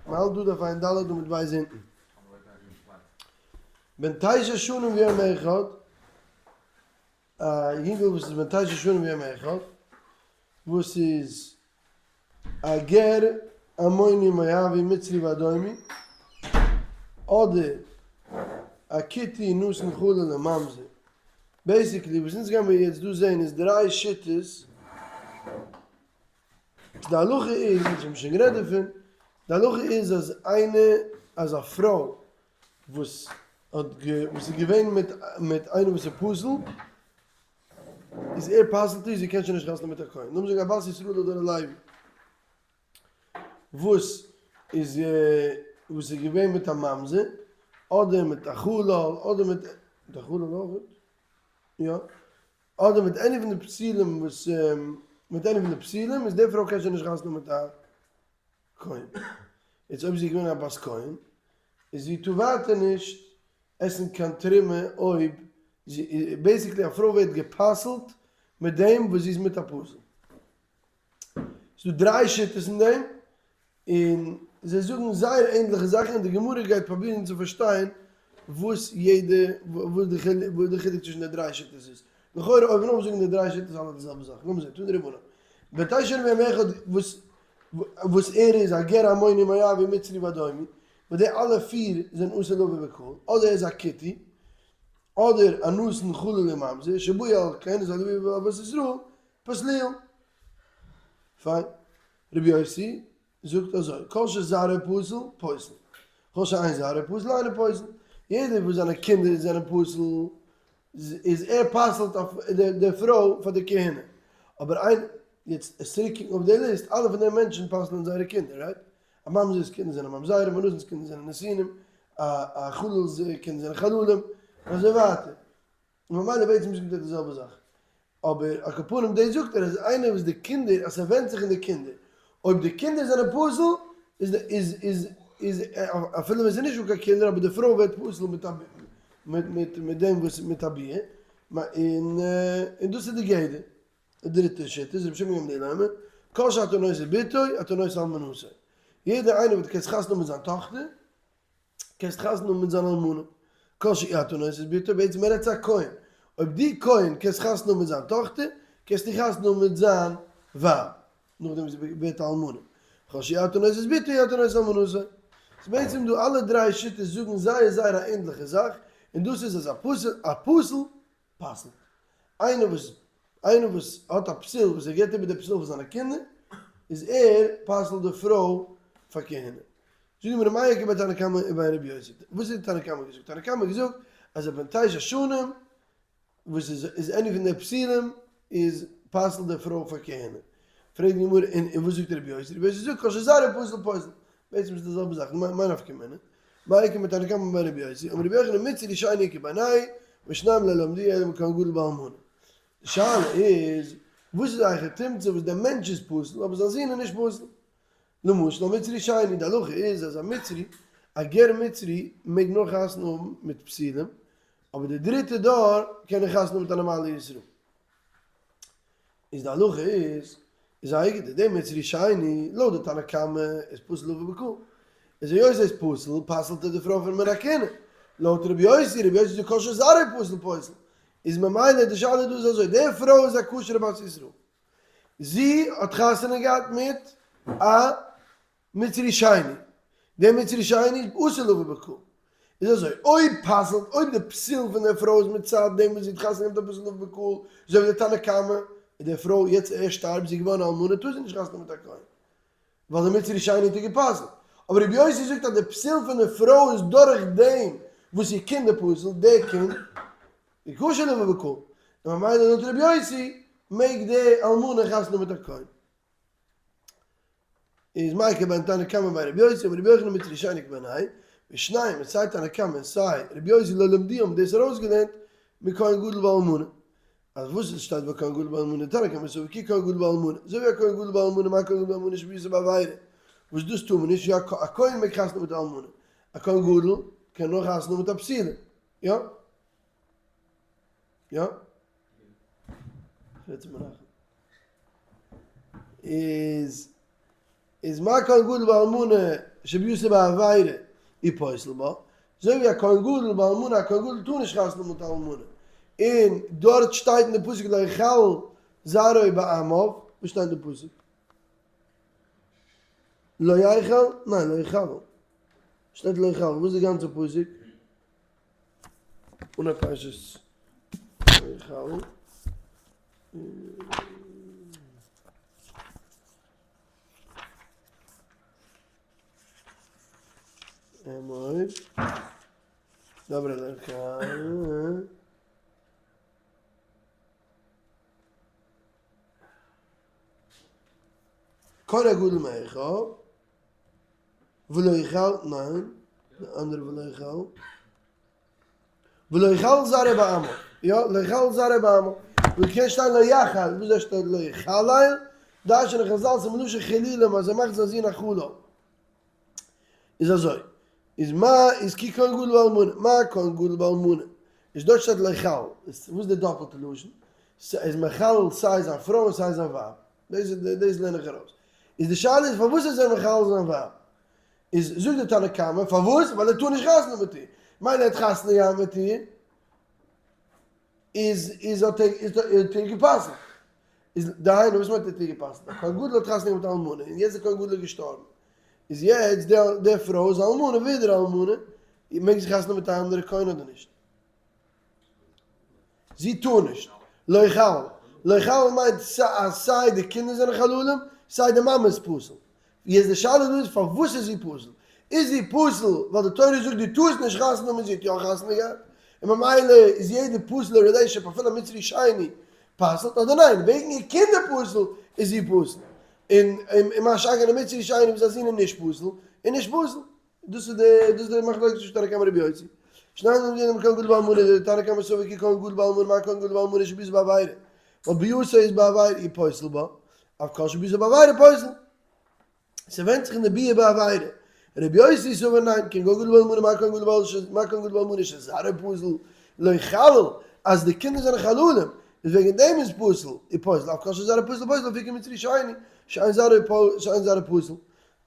מ'האלט דא דף ע"ד עמוד ב' אונטן. בן תשע שנים ויום אחד, א יונגל וואס איז בן תשע שנים ויום אחד, וואס איז א גר עמוני מואבי מצרי ואדומי, אדער א כותי נתין חלל וממזר. Basically וואס אונז גיימיר יעצט דא זעהן איז דריי שיטות, די הלכה איז, אונז האבן שוין גערעדט דערפון, די הלכה איז אז איינער, אז א פרוי וואס האט וואס איז געווען מיט מיט איינער וואס איז פסול, איז ער פסל'ט איר, זי קען שוין נישט חתונה מיט א כהן. לאמיר זאגן א בת ישראל אדער א לוי וואס איז וואס איז געווען מיט א ממזר, אדער מיט א חלל, אדער מיט מיט א חלל אויך? יא. אדער מיט איינע פון די פסולים וואס מיט איינע פון די פסולים איז די פרוי קען שוין נישט חתונה מיט א כהן. יעצט אויב זי איז געווען א בת כהן איז זי טאר ווייטער נישט עסן קיין תרומה אויב זי basically א פרוי ווערט גע'פסל'ט מיט דעם וואס זי איז מיט א פסול. ס'איז דא דריי שיטות אין דעם, און זיי זאגן זייער ענדליכע זאכן, און די גמרא גייט פרובירן צו פארשטיין וואס יעדע, וואס די חילוק, וואס די חילוק צווישן די דריי שיטות איז. לכאורה אויבן אויף זאגן די דריי שיטות אלע די זעלבע זאך. לאמיר זען, תנו רבנן. בן תשע שנים ויום אחד וואס וואס ער איז א גר עמוני מואבי מצרי ואדומי, וואס די אלע פיר זענען אסור לבוא בקהל, אדער ער איז א כותי, אדער א נתין חלל וממזר, שבאו על כהונת הלוי ועל בת ישראל, פוסלוה. פיין. רבי יוסי זאגט אזוי, כל שזרעו פסול, פוסל. כל שאין זרעו פסול, אינו פוסל. יעדער וואס זיינע קינדער זענען פסול, איז ער פסל'ט אויף די פרוי פאר די כהונה. אבער איין, יעצט עס צוריק קוקן אויף די ליסט, אלע פון די מענטשן פסל'ען זייערע קינדער, right? א ממזר'ס קינדער זענען ממזרים, א נתין'ס קינדער זענען נתינים, א חלל'ס קינדער זענען חללים, און אזוי ווייטער. און ממילא בעצם זאגט ער די זעלבע זאך. אבער על כל פנים דאס זאגט ער אז איינער וואס די קינדער אז ס'ווענדט זיך אין די קינדער, אויב די קינדער זענען פסול איז די איז איז איז אפילו ווען ס'איז נישט דא קיין קינדער אבער די פרוי ווערט פסול מיט א מיט מיט מיט דעם וואס מיט א ביאה און און דאס איז די גדר. די דריטע שיטה איז רבי שמעון גמליאל אומר כל שאתה נושא בתו אתה נושא אלמנתו יעדער איינער וואס קענסט חתונה האבן מיט זיין טאכטער קענסט חתונה האבן מיט זיין אלמנה, כל שאי אתה נושא את בתו, בעצם מען רעדט צו א כהן, אויב דו כהן קענסט חתונה האבן מיט זיין טאכטער, קענסטו חתונה האבן מיט זיין ווייב, נאכדעם וואס זי ווערט א אלמנה, כל שאי אתה נושא את בתו אי אתה נושא אלמנתו. ס'איז בעצם דא אלע דריי שיטות זאגן זייער זייער א ענדליכע זאך, און דאס איז אז א פסול א פסול פסל'ט. איינער וואס איינער וואס האט א פסול וואס ער געבט איבער די פסול פאר זיינע קינדער, איז ער פסל'ט די פרוי פאר כהונה. זאגט די גמרא מאי איכא בין תנא קמא ובין רבי יוסי, וואס האט די תנא קמא געזאגט? תנא קמא האט געזאגט אז א בן תשע שנים וואס איז איז any פון די פסולים איז פסל'ט די פרוי פאר כהונה. פרעגט די גמרא און און וואס זאגט רבי יוסי? רבי יוסי זאגט כל שזרעו פסול פוסל. בעצם איז די זעלבע זאך, מאי נפקא מינה? מאי איכא בין תנא קמא ובין רבי יוסי? אמר רבי יוחנן מצרי שאינו איכא בינייהו ושניים לא למדוהו אלא מכהן גדול באלמנה. די שאלה איז וואס איז היכי תמצא וואס דער מענטש איז פסול אבער זיין זון איז נישט פסול? למשל א מצרי שני, די הלכה איז אז א מצרי, א גר מצרי מעג נאר חתונה האבן מיט פסולים, אבער די דריטע דור קען ער חתונה האבן מיט א נארמאלע ישראל. איז די הלכה איז, איז א אגדה, דער מצרי שני, לויט די תנא קמא, איז פסול לבא בקהל. איז היות ער איז פסול, פסל'ט ער די פרוי פון מן הכהונה. לויט רבי יוסי, רבי יוסי זאגט כל שזרעו פסול פוסל. איז ממילא די שאלה דא איז אזוי, די פרוי איז א כשר'ע בת ישראל. זי האט חתונה געהאט מיט א מצרי שני, דער מצרי שני איז אסור לבא בקהל, איז אזוי, אויב פסל'ט, אויב די פסול פון דער פרוי איז מצד דעם וואס זי האט חתונה געהאט מיט א פסול לבא בקהל, אזוי ווי די תנא קמא, איז די פרוי יעצט ער שטארבט, זי איז געווארן א אלמנה, טאר זי נישט חתונה מיט א כהן, ווייל דער מצרי שני האט איר גע'פסל'ט. אבער רבי יוסי זאגט אז די פסול פון די פרוי איז דורך דעם וואס איר קינד איז פסול, דער קינד איז כשר לבא בקהל, און ממילא לויט רבי יוסי מעג די אלמנה חתונה מיט א כהן. איז מאי איכא בין תנא קמא ובין רבי יוסי, אמר רבי יוחנן מצרי שאינו כבן ה', ושניים און סיי תנא קמא און סיי רבי יוסי לא למדו האבן דאס ארויסגעלערנט מכהן גדול באלמנה. אז וואס עס שטייט ביי כהן גדול באלמנה תנא קמא סבר כי כהן גדול באלמנה, אזוי ווי א כהן גדול באלמנה מה כהן גדול באלמנה שביאתו בעבירה, וואס דאס טאר מען נישט, יא א כהן מעג חתונה מיט א אלמנה, א כהן גדול קען נאר חתונה מיט א בתולה, יא? יא? איז. איז מה כהן גדול באלמנה שביאתו בעבירה הוא פוסל בה, אזוי ווי א כהן גדול באלמנה, א כהן גדול טאר נישט חתונה האבן מיט א אלמנה, און דארט שטייט אין די פסוק לא יחלל זרעו בעמיו, וואס שטייט אין די פסוק? לא יחל? ניין לא יחלל, שטייט לא יחלל, וואס איז די גאנצע פסוק? אן א פרשת לא יחלל. אמור, דבר אליך. כהן הגדול מאחיו, ולא יחל, ניין, די אנדערע ולא יחל. ולא יחלל זרעו בעמיו, יא, לא יחלל זרעו בעמיו, וואס קען שטיין לא יחל, וואס דא שטייט לא יחלל, דרש'נען חזל ס'איז מלשון חילולים אז ער מאכט זיין זון א חלל. איז אזוי, איז מה איז כי כהן גדול באלמנה, מה כהן גדול באלמנה, איז דארט שטייט לא יחלל, איז וואס איז די דאפלטע לשון? ס'איז מחלל סיי זיין פרוי און סיי זיין ווייב, דאס איז דאס לערן איך ארויס. איז די שאלה איז פארוואס איז ער מחלל זיין ווייב? איז זאגט די תנא קמא פארוואס? ווייל ער טאר נישט חתונה מיט איר, מילא ער האט חתונה געהאט מיט איר איז איז האט ער איז האט איר גע'פסל'ט, איז דהיינו וואס מיינט ער האט איר גע'פסל'ט? א כהן גדול האט חתונה געהאט מיט א אלמנה און יעצט די כהן גדול איז געשטארבן, איז יעצט די די פרוי איז א אלמנה ווידער א אלמנה, מעג זי חתונה מיט א אנדערע כהן אדער נישט? זי טאר נישט. לא יחלל. לא יחלל מיינט אז סיי די קינדער זענען חללים, סיי די מאמע איז פסול. יעצט די שאלה דא איז פארוואס איז זי פסול? איז זי פסול ווייל די תורה זאגט דו טארסט נישט חתונה האבן און זי האט יא חתונה געהאט, און ממילא איז יעדע פסול'ע relationship אפילו א מצרי שני פסל'ט, אדער ניין וועגן איר קינדער פסול איז זי פסול, און און מה שאין כן א מצרי שני וואס זיין זון איז נישט פסול איז נישט פסול. דאס איז די דאס איז די מחלוקת צווישן תנא קמא רבי יוסי. שניים זענען געווען כהן גדול באלמנה, די תנא קמא סבר כי כהן גדול באלמנה מה כהן גדול באלמנה שביאתו בעבירה, ווייל ביאתו איז בעבירה הוא פוסל בה, אף כל שביאתו בעבירה פוסל. ס'ווענדט זיך אין די ביאה בעבירה. רבי יוסי סבר ניין, כהן גדול באלמנה מה כהן גדול מה כהן גדול באלמנה שזרעו פסול, לא יחלל, אז די קינדער זענען חללים, איז וועגן דעם איז פסול, איז פוסל, אף כל שזרעו פסול פוסל, לאפוקי מצרי שני, שאין זרעו פסול.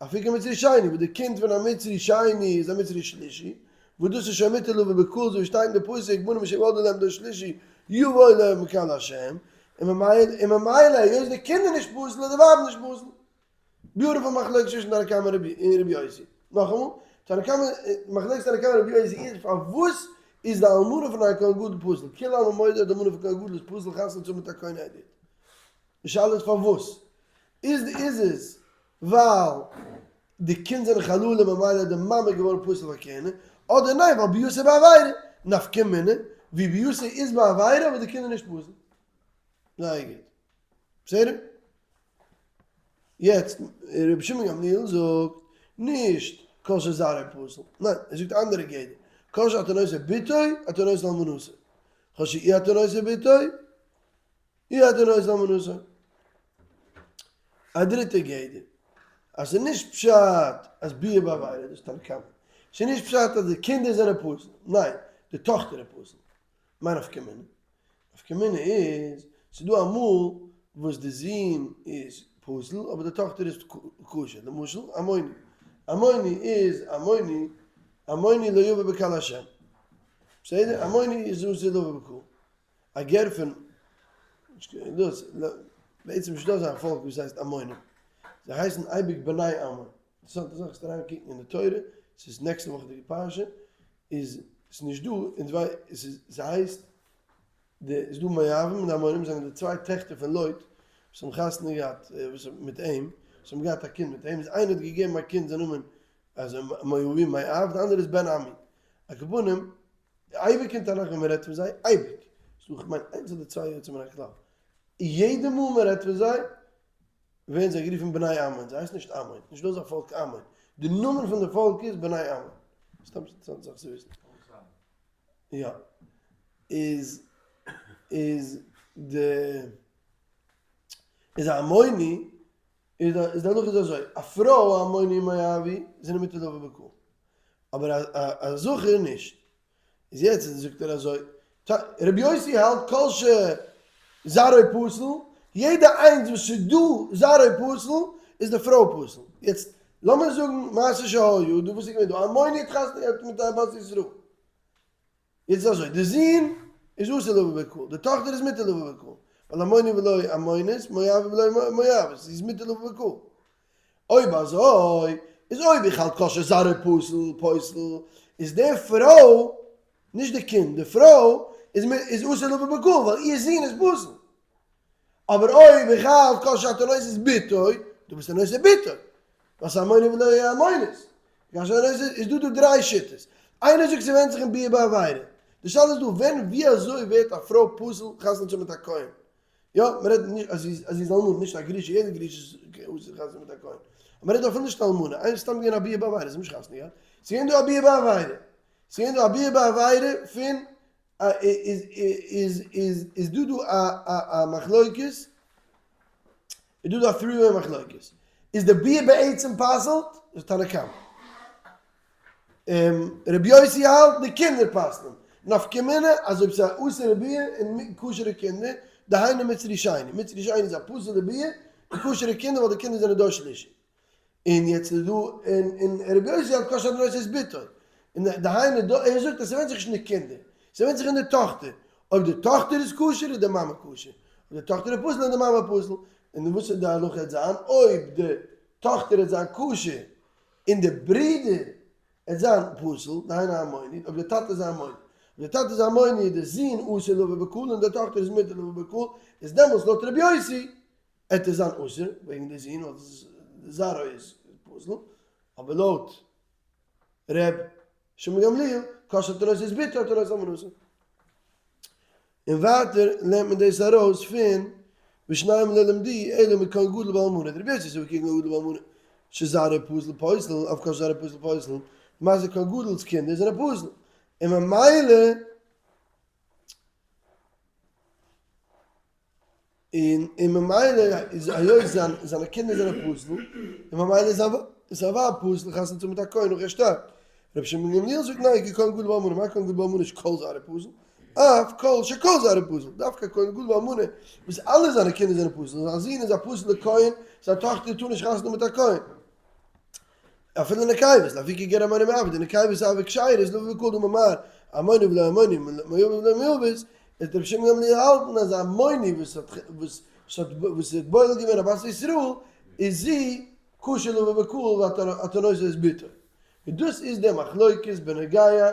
לאפוקי מצרי שני, וואס די קינד פון א מצרי שני איז א מצרי שלישי, וואס דאס איז שוין מותר לבוא בקהל אזוי ווי שטייט אין די פסוק בנים אשר יולדו להם דור שלישי יבוא להם בקהל השם, און ממילא היות די קינד איז נישט פסול איז די ווייב נישט פסול. beautiful מחלוקת צווישן תנא קמא און רבי יוסי. נאכאמאל, תנא קמא, מחלוקת תנא קמא און רבי יוסי איז פארוואס איז די אלמנה פון א כהן גדול פסול, כולי עלמא מודה אז די אלמנה פון כהן גדול איז פסול חתונה צו האבן מיט א כהן הדיוט. די שאלה איז פארוואס איז איז עס ווייל די קינד זענען חללים ממילא איז די מאמע געווארן פסול פאר כהונה, אדער ניין ווייל ביאתו בעבירה, נפקא מינה, ווי ביאתו איז בעבירה אבער די קינד איז נישט פסול. זייער גוט. בסדר? יעצט רבי שמעון גמליאל זאגט נישט כל שזרעו פסול, ניין ער זאגט אנדערע גדר, כל שאתה נושא בתו אתה נושא אלמנתו, כל שאי אתה נושא בתו אי אתה נושא אלמנתו. א דריטע גדר, אז ס'איז נישט פשט אז ביאה בעבירה, דאס איז תנא קמא, ס'איז נישט פשט אז די קינדער זענען פסול, ניין, די טאכטער איז פסול. מאי נפקא מינה? נפקא מינה איז, ס'איז דא אמאל וואס די זון איז פסול אבער די טאכטער איז כשר, למשל עמוני, עמוני איז עמוני, עמוני לא יבא בקהל השם, בסדר? עמוני איז אסור לבוא בקהל. א גר פון דאס בעצם נישטא אזא פאלק וואס הייסט עמונים, זיי הייסן אייביג בני עמון, אינטערעסאנטע זאך זאלסט אריין קוקן אין די תורה, ס'איז נעקסטע וואכעדיגע פרשה, איז ס'נישט דא און ס'הייסט די ס'איז דא מואבים און עמונים זענען די צוויי טעכטער פון לוט וואס האבן חתונה געהאט מיט אים, וואס האבן געהאט א קינד מיט אים, איז איינער האט געגעבן א קינד זיין נאמען אז מואבי מואב, די אנדערע איז בן עמי, על כל פנים אייביג אין תנך ווען מען רעדט פון זיי, אייביג, ס'דא כ'מיין איינס אדער צוויי יוצא מן הכלל, יעדע מאל מען רעדט פון זיי, ווערן זיי גערופן בני עמון, זיי הייסן נישט עמון, נישט דא אזא פאלק עמון, די נאמען פון די פאלק איז בני עמון, סתם אינטערעסאנטע זאך צו וויסן. יא. איז איז די איז א עמוני איז די הלכה איז אזוי, א פרוי א עמוני מואבי זענען מותר לבוא בקהל, אבער א זכר נישט. איז יעצט זאגט ער אזוי, רבי יוסי האלט כל שזרעו פסול, יעדע איינס וואס איז דא זרעו פסול, איז די פרוי פסול. יעצט לאמיר זאגן מעשה שהיה, דא וואס איז געווען דא, עמוני האט חתונה געהאט מיט א בת ישראל. יעצט איז אזוי, די זון איז אסור לבוא בקהל, די טאכטער איז מותר לבוא בקהל, ווייל עמוני ולא עמונית, מואבי ולא מואבית, זי איז מותר לבוא בקהל. אויב אזוי, איז אויב איך האלט כל שזרעו פסול פוסל, איז די פרוי, נישט די קינד, די פרוי איז איז אסור לבוא בקהל, ווייל איר זון איז פסול. אבער אויב איך האלט כל שאתה נושא את בתו, דו ביסט א נושא בתו, ווייל ס'איז עמוני ולא עמונית. איז דא דא דריי שיטות. איינער זאגט ס'ווענדט זיך אין ביאה בעבירה. די שאלה איז דא ווען ווי אזוי ווערט א פרוי פסול חתונה צו האבן מיט א כהן. יא, מ'רעדט נישט אז זי איז אז זי איז אלמנה, נישט א גרושה, יעדע גרושה איז אסור חתונה מיט א כהן. אבער מ'רעדט דא אפילו נישט אלמנה, איינער איז סתם געווען א ביאה בעבירה, זי האט נישט חתונה געהאט. ס'איז געווען דא א ביאה בעבירה. ס'איז געווען דא א ביאה בעבירה פון איז איז איז איז דא דא א א א מחלוקת, איז דא דא א three way מחלוקת, איז די ביאה בעצם פסל'ט? איז תנא קמא. רבי יוסי האלט די קינדער פסל'ן, נפקא מינה אז אויב ס'איז א אסור'ע ביאה און מיט כשר'ע קינדער, דהיינו מצרי שני, מצרי שני איז א פסול'ע ביאה, די כשר'ע קינדער ווייל די קינדער זענען דור שלישי. און יעצט איז דא און און רבי יוסי האלט כל שאתה נושא את בתו, און דהיינו דא ער זאגט אז ס'ווענדט זיך נישט אין די קינדער, ס'ווענדט זיך אין די טאכטער, אויב די טאכטער איז כשר איז די מאמע כשר, אויב די טאכטער איז פסול איז די מאמע פסול, און וואס איז די הלכה העט זיין אויב די טאכטער העט זיין כשר און די ברודער העט זיין פסול, דהיינו עמוני, אויב די טאטע איז א עמוני, אויב די טאטע איז א עמוני איז די זון אסור לבוא בקהל און די טאכטער איז מותר לבוא בקהל, איז דעמאלטס לויט רבי יוסי עט ער זיין אסור וועגן די זון ווייל זרעו איז פסול, אבער לויט ר' שמעון גמליאל כל שאתה נושא את בתו אתה נושא אלמנתו. און ווייטער לערנט מען דאס ארויס פון ושניהם לא למדו אלא מכהן גדול באלמנה, דרבי יוסי סבר כהן גדול באלמנה שזרעו פסול פוסל, אף כל שזרעו פסול פוסל, למעשה כהן גדול'ס קינדער זענען פסול, און ממילא און און ממילא איז היות זיין זיינע קינדער זענען פסול, און ממילא איז זיין זיין ווייב פסול חתונה צו האבן מיט א כהן נאך ער שטארבט. רבי שמעון גמליאל זאגט ניין כי כהן גדול באלמנה, מה כהן גדול באלמנה שכל זרעו פסול, אף כל שכל זרעו פסול, דווקא כהן גדול באלמנה וואס אלע זיינע קינדער זענען פסול, זיין זון איז א פסול'ער כהן, זיין טאכטער טאר נישט חתונה האבן מיט א כהן. אפילו נקבות, לאפוקי גר עמוני ומואבי, די נקבות הוו כשרות לבא בקהל דאמר מר, עמוני ולא עמוני, מואבי ולא מואבית, איז רבי שמעון גמליאל האלטן אז א עמוני וואס האט וואס האט וואס האט בועל געווען א בת ישראל איז זי כשר לבא בקהל ואתה נושא את בתו. און דאס איז די מחלוקת בנוגע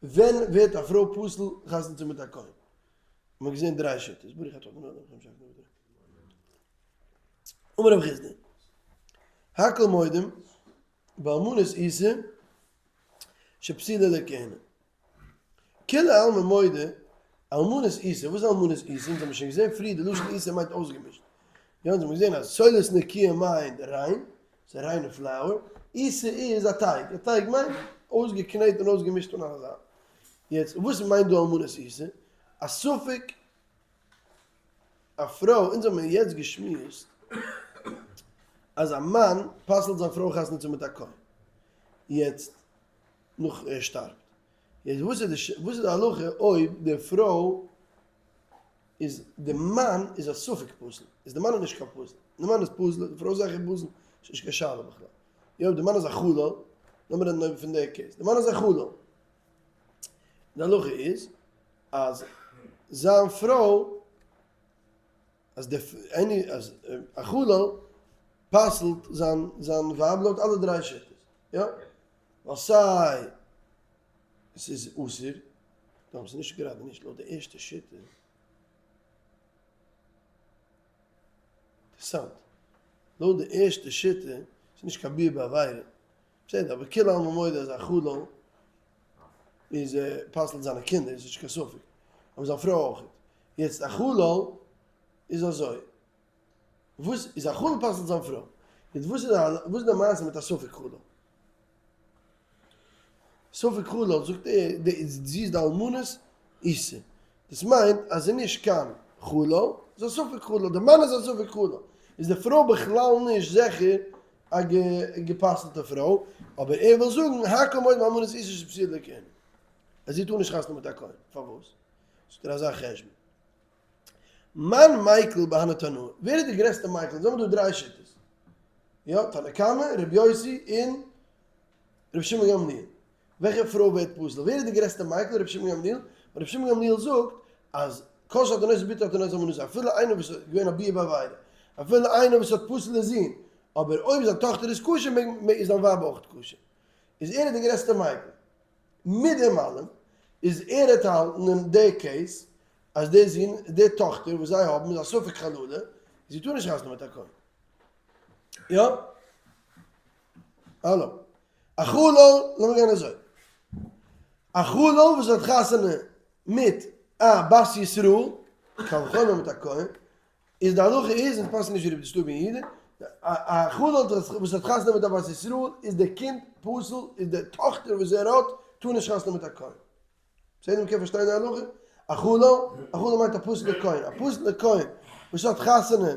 ווען ווערט א פרוי פסול חתונה צו מיט א כהן. מ'האט געזען דריי שיטות, ברוך אתה ה' אלוקינו מלך העולם אמר רב חסדא, הכל מודים באלמנות עיסה שפסולה לכהונה. כולי עלמא מודה, אלמנות עיסה, וואס איז אלמנות עיסה? אונז האבן שוין געזען פריער די לשון עיסה מיינט אויסגעמישט. יא אונז האבן געזען אז סולת נקיה מיינט ריין, ס'איז ריינע flour, עיסה איז א טייג, א טייג מיינט אויסגעקנעטן און אויסגעמישט אן אלע זייטן. יעצט וואס מיינט דא אלמנות עיסה? א ספק א פרוי, אונז האבן מיר יעצט געשמועסט אז א מאן פסל'ט זיין פרוי חתונה צו מיט א כהן, יעצט נאך ער שטארבט, יעצט וואס איז די וואס איז די הלכה אויב די פרוי איז די מאן איז א ספק פסול, איז די מאן איז נישט קיין פסול, די מאן איז פסול, די פרוי איז זיכער פסול, ס'איז נישט קיין שאלה בכלל, יא אויב די מאן איז א חלל, לאמיר רעדן אויב פון די case, די מאן איז א חלל, די הלכה איז אז זיין פרוי אז די עני אז א חלל פסל'ט זיין זיין ווייב לויט אלע דריי שיטות יא ווייל סיי עס איז אסור דארף עס נישט גראדע נישט לויט די ערשטע שיטה אינטערעסאנט לויט די ערשטע שיטה איז נישט קיין ביאה בעבירה בסדר אבער כולי עלמא מודה אז א חלל איז ער פסל'ט זיינע קינדער איז נישט קיין ספק, אבער זיין פרוי אויך. יעצט א חלל איז אזוי, וואס איז א חלל פסל'ט זיין פרוי, יעצט וואס איז וואס איז די מעשה מיט א ספק חלל? ספק חלל זאגט ער, זי איז די אלמנת עיסה, דאס מיינט אז זי איז נישט קיין חלל, זי איז א ספק חלל, די מאן איז א ספק חלל, איז די פרוי בכלל נישט זיכער א גע'פסל'טע פרוי, אבער ער וויל זאגן הכל מודים באלמנת עיסה שפסולה לכהונה, אז זי טאר נישט חתונה מיט א כהן, פארוואס? זאגט ער אזא חשבון, מאן מיקל בהני תנאי, ווער איז די גרעסטע מיקל? אונז האבן דא דריי שיטות. יא, תנא קמא, רבי יוסי און רבי שמעון גמליאל. וועלכע פרוי ווערט פסול? ווער איז די גרעסטע מיקל? רבי שמעון גמליאל? ווייל רבי שמעון גמליאל זאגט אז כל שאתה נושא בתו אתה נושא אלמנתו, אפילו איינער וואס איז געווען א ביאה בעבירה, אפילו איינער וואס האט פסול'ע זין, אבער אויב זיין טאכטער איז כשר מעג איז זיין ווייב אויך כשר. איז ער איז די גרעסטע מיקל. מיט דעם אלעם איז ער האט האלטן אין די case אז די זון, די טאכטער וואס זיי האבן איז א ספק חללה, זי טאר נישט חתונה מיט א כהן. יא? האלא. א חלל, לאמיר גיין אזוי. א חלל וואס האט חתונה מיט א בת ישראל, קל וחומר מיט א כהן, איז די הלכה איז, און עס פאסט נישט ווי רבי דשטא בן יהודה, א חלל וואס האט חתונה מיט א בת ישראל איז די קינד פסול, איז די טאכטער וואס ער האט טאר נישט חתונה מיט א כהן. בסדר מ'קען פארשטיין די הלכה? א חלל, א חלל מיינט א פסול'ע כהן, א פסול'ע כהן וואס האט חתונה,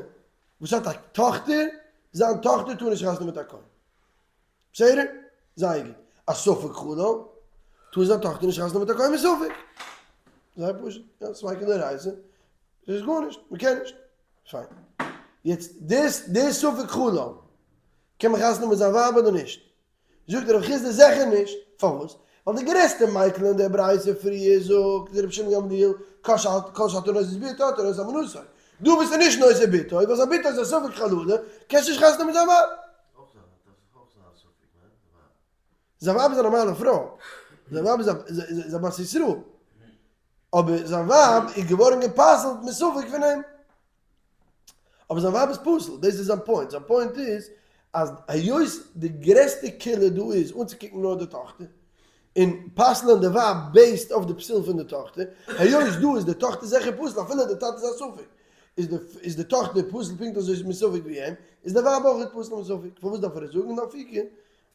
וואס האט א טאכטער, זיין טאכטער טאר נישט חתונה מיט א כהן. בסדר? זייער גוט. א ספק חלל, טאר זיין טאכטער נישט חתונה מיט א כהן מספק. זייער פשוט. יא, ספיקא דאורייתא. דאס איז גארנישט, מ'קען נישט. פיין. יעצט, דאס, דער ספק חלל, קען מען חתונה מיט זיין ווייב אדער נישט? זאגט רב חסדא זיכער נישט, פארוואס? ווייל די גרעסטע מיקל אין דער ברייתא פריער זאגט רבי שמעון גמליאל כל שאתה נושא בתו אתה נושא אלמנתו, דא ביסטו נישט נושא בתו ווייל זיין בתו איז א ספק חללה, קענסט נישט חתונה מיט זיין ווייב. זיין ווייב איז א נארמאלע פרוי, זיין ווייב איז א בת ישראל, אבער זיין ווייב איז געווארן גע'פסל'ט מספק פון אים. אבער זיין ווייב איז פסול, דאס איז זיין point, זיין point איז אז היות די גרעסטע קולא דא איז אנצוקוקן נאר די טאכטער, און פסל'ען די ווייב based אויף די פסול פון די טאכטער, היות דא איז די טאכטער זיכער פסול אפילו די טאטע איז א ספק, איז די איז די טאכטער פסול פונקט אזוי מספק ווי אים, איז די ווייב אויך פסול מספק, פארוואס דארף ער עס זאגן? לאפוקי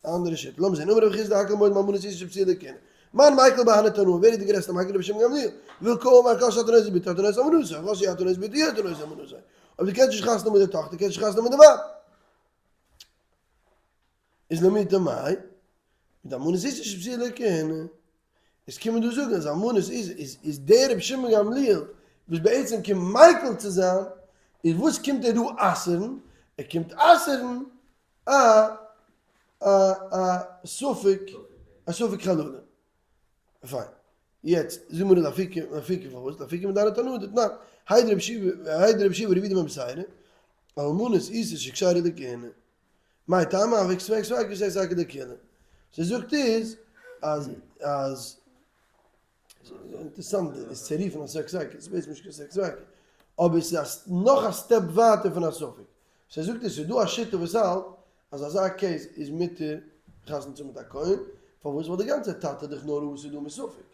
א אנדערע שיטה, לאמיר זען, אמר רב חסדא הכל מודים באלמנות איתות שפסולות לכהונה, מאן מיקל בהני תנאי, ווער איז די גרעסטע מיקל רבי שמעון גמליאל, וויל קאמר כל שאתה נושא בתו אתה נושא אלמנתו, כל שאי אתה נושא בתו אי אתה נושא אלמנתו, אויב דו קענסט נישט חתונה מיט די טאכטער קענסט נישט חתונה מיט די ווייב. איז למעוטי מאי, מיט אלמנות איתות שפסולות לכהונה. עס קומען דא זאגן אז אלמנות איז איז איז דער רבי שמעון גמליאל וואס בעצם קומט מיקל צו זיין, איז וואס קומט ער דא אסר'ן? ער קומט אסר'ן א א א ספק א ספק חללה. פיין. יעצט זאג מיר לאפוקי לאפוקי פארוואס? לאפוקי מדהני תנאי דתנן. העיד רבי יהושע העיד רבי יהושע ורבי יהודה בן בתירא אלמנות איתות שכשרה לכהונה. מאי טעמא אויף ספק ספיקא ספק ספיקא דקולא. זי זאגט איז אז אז אינטערסאנט עס צו רופן א ספק ספיקא, ס'איז בעצם נישט קיין ספק ספיקא, אבער ס'איז נאך א step ווייטער פון א ספק. זי זאגט עס איז דא א שיטה וואס האלט אז אזא case איז מותר חתונה צו האבן מיט א כהן, פארוואס? ווייל די גאנצע טאטע איז דאך נאר אסור דא מספק.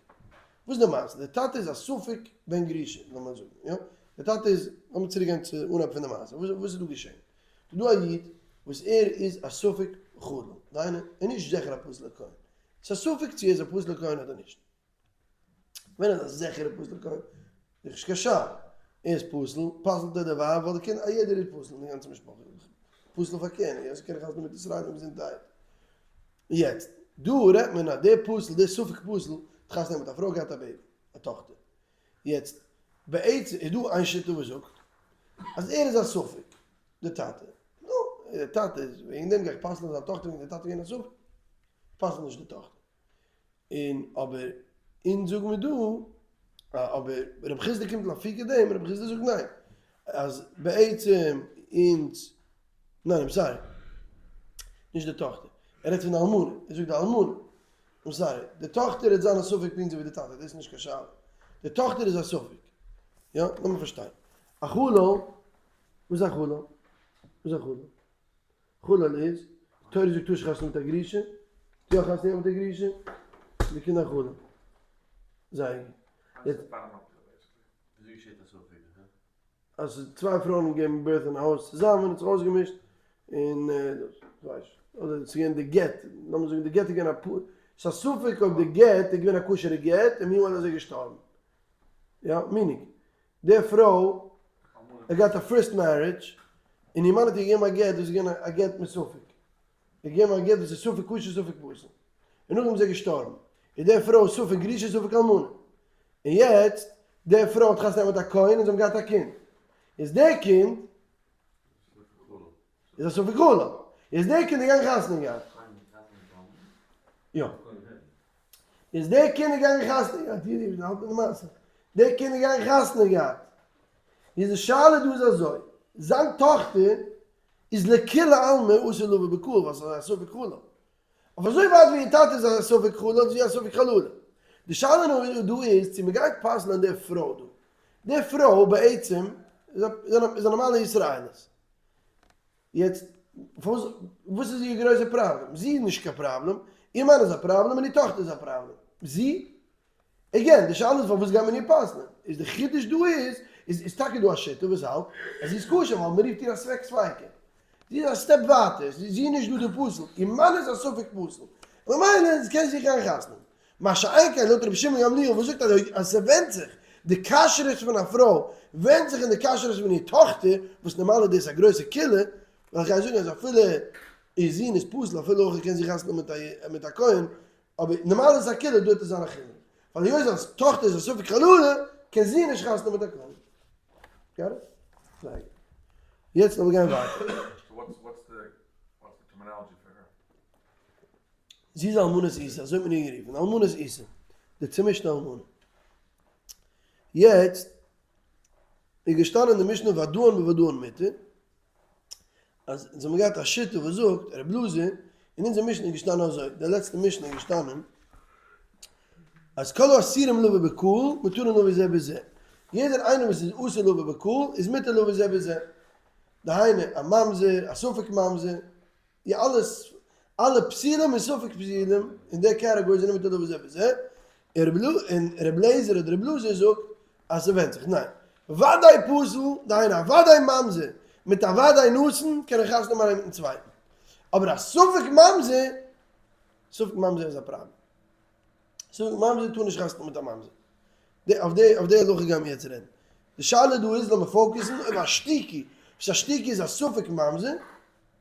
וואס איז די מעשה? די טאטע איז א ספק בן גרושה, לאמיר זאגן, יא? די טאטע איז, לאמיר צוריק גיין צו אנהייב פון די מעשה, וואס איז דא געשען? ס'איז דא א איד וואס ער איז א ספק חלל, דהיינו ער איז נישט זיכער א פסול'ער כהן, ס'איז א ספק צו ער איז א פסול'ער כהן אדער נישט. ווען ער איז א זיכערע פסול'ער כהן, איז נישט קיין שאלה, ער איז פסול, פסל'ט ער די ווייב, ווייל די קינד, א יעדער איז פסול אין די גאנצע משפחה, פסול פאר כהונה, יא, ס'קען חתונה מיט ישראלים געזונטהייט. יעצט, דא רעדט מען אז דער פסול, דער ספק פסול, האט חתונה מיט א פרוי געהאט א baby, א טאכטער. יעצט, בעצם איז דא איין שיטה וואס זאגט אז ער איז א ספק, די טאטע. נו, די טאטע איז, וועגן דעם גיי איך פסל'ן זיין טאכטער וועגן די טאטע איז געווען א ספק. איך פסל נישט די טאכטער. און אבער אונז זאגן מיר דא, אבער רב חסדא קומט לאפוקי דעם, רב חסדא זאגט ניין, אז בעצם אונז, ניין I'm sorry, נישט די טאכטער, ער רעדט פון די אלמנה, ער זאגט די אלמנה, I'm sorry, די טאכטער וועט זיין א ספק פונקט אזוי ווי די טאטע, דאס איז נישט קיין שאלה, די טאכטער איז א ספק, יא, לאמיר פארשטיין, א חלל, וואס איז א חלל? וואס איז א חלל? חלל איז, די תורה זאגט טאר נישט חתונה מיט א גרושה, יא חתונה מיט א גרושה, די קינדער חלל. זייער גוט. אז צוויי פרויען האבן געגעבן birth אין א הויז צוזאמען האט זיך אויסגעמישט און דאס כ'ווייס נישט אדער ס'איז געווען די גט לאמיר זאגן די גט איז געווען א פ ס'איז א ספק אויב די גט איז געווען א כשר'ע גט און meanwhile איז ער געשטארבן יא meaning די פרוי האט געהאט א first marriage און איר מאן האט איר געגעבן א גט וואס איז געווען א גט מספק ער האט געגעבן א גט וואס איז ספק כשר ספק פסול און נאכדעם איז ער געשטארבן איז די פרוי ספק גרושה ספק אלמנה און יעצט די פרוי האט חתונה געהאט מיט א כהן און זיי האבן געהאט א קינד איז די קינד איז א ספק חלל. איז דער קינד געגאנגען חתונה געהאט. יא. איז דער קינד געגאנגען חתונה געהאט, יעדער האלט מיט די מעשה, דער קינד איז געגאנגען חתונה געהאט, איז די שאלה דא איז אזוי, זיין טאכטער איז לכולי עלמא אסור לבוא בקהל ווייל ס'איז א ספק חלל, אויף אזוי ווייט ווי איר טאטע איז א ספק חלל איז זי א ספק חללה, די שאלה נאר דא איז צו מ'גייט פסל'ען די פרוי דא, די פרוי בעצם איז א נארמאלע ישראלית, יעצט פארוואס וואס איז איר גרויסע פראבלעם? זי איז נישט קיין פראבלעם, איר מאן איז א פראבלעם און איר טאכטער איז א פראבלעם. זי? again, די שאלה איז פארוואס גייט מען איר פסל'ען? איז די חידוש דא איז, איז איז טאקע דא א שיטה וואס האלט אז זי איז כשר ווייל מען רופט איר א ספק ספיקא. זי איז א step ווייטער, זי איז נישט דא די פסול, איר מאן איז א ספק פסול. ממילא קען זי גיין חתונה. מה שאין כן לויט רבי שמעון גמליאל וואס זאגט אז אז ס'ווענדט זיך, די כשרות פון א פרוי ווענדט זיך אין די כשרות פון איר טאכטער, וואס נארמאל איז דאס א גרויסע קולא, ווייל איך גיי זאגן אז אפילו איר זון איז פסול אפילו אויך ער קען זיך חתונה מיט א מיט א כהן, אבער נארמאל איז עס א קולא דא וועט עס זיין א חילוק, ווייל היות זיין טאכטער איז א ספק חללה קען זי נישט חתונה מיט א כהן. Got it? זייער גוט. יעצט לאמיר גיין ווייטער. So what's what's the what's the terminology for her? זי איז אלמנת עיסה, אזוי האט מען איר גערופן, אלמנת עיסה, די צומישטע אלמנה. יעצט איז געשטאנען אין די משנה ודאן בוודאן מותר, אז אונז האבן געהאט א שיטה וואס זאגט, רב אלעזר, אין אונזער משנה איז געשטאנען אזוי, די לעצטע משנה איז געשטאנען, אז כל האסורים לבוא בקהל מותרין לבוא זה בזה, יעדער איינער וואס איז אסור לבוא בקהל איז מותר לבוא זה בזה, דהיינו א ממזר, א ספק ממזר, די אלעס אלע פסולים און ספק פסולים אין די category זענען מותר לבוא זה בזה, און ר' לעזער אדער ר' אלעזר זאגט אז ס'ווענדט זיך, ניין, וודאי פסול, דהיינו א וודאי ממזר מיט א וודאי נתין קענען חתונה האבן איינער מיטן צווייטן, אבער א ספק ממזר, ספק ממזר איז א פראבלעם, ספק ממזר טאר נישט חתונה מיט א ממזר, אויף די אויף די הלכה גייען מיר יעצט רעדן, די שאלה דא איז לאמיר focus ן אויב א שתוקי, וואס א שתוקי איז א ספק ממזר,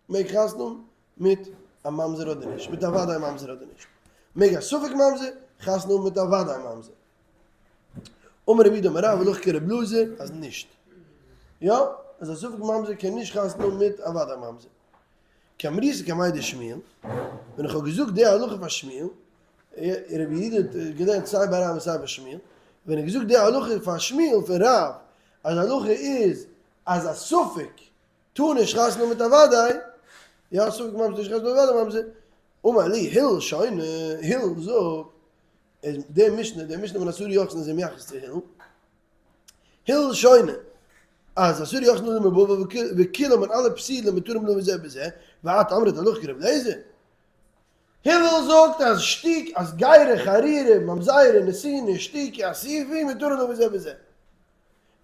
מעג חתונה האבן מיט א ממזר אדער נישט, מיט א וודאי ממזר אדער נישט, מעג א ספק ממזר חתונה האבן מיט א וודאי ממזר? אמר רב יהודה אמר רב הלכה כר' אלעזר אז נישט, יא, אז א ספק ממזר קען נישט חתונה האבן מיט א וודאי ממזר. כי אמריתה קמיה דשמואל, ווען איך האב געזאגט די הלכה פאר שמואל, רב יהודה האט געלערנט סיי ביי רב און סיי ביי שמואל, ווען איך געזאגט די הלכה פאר שמואל פון רב אז די הלכה איז אז א ספק טאר נישט חתונה מיט א וודאי, יא ספק ממזר טאר נישט חתונה מיט א וודאי ממזר, אמר לי הלל שונה, הלל זאגט, איז די משנה, די משנה פון עשרה יוחסין איז מייחס צו הלל, הלל שונה, אז עשרה יוחסין אדם מבבל וכולם און אלע פסולים מותרים לבוא זה בזה, ואת אמרת הלכה כרבי אליעזר. הלל זאגט אז שתוק, אז גירי, חרורי, ממזרי, נתיני, שתוקי, אסופי, מותרים לבוא זה בזה.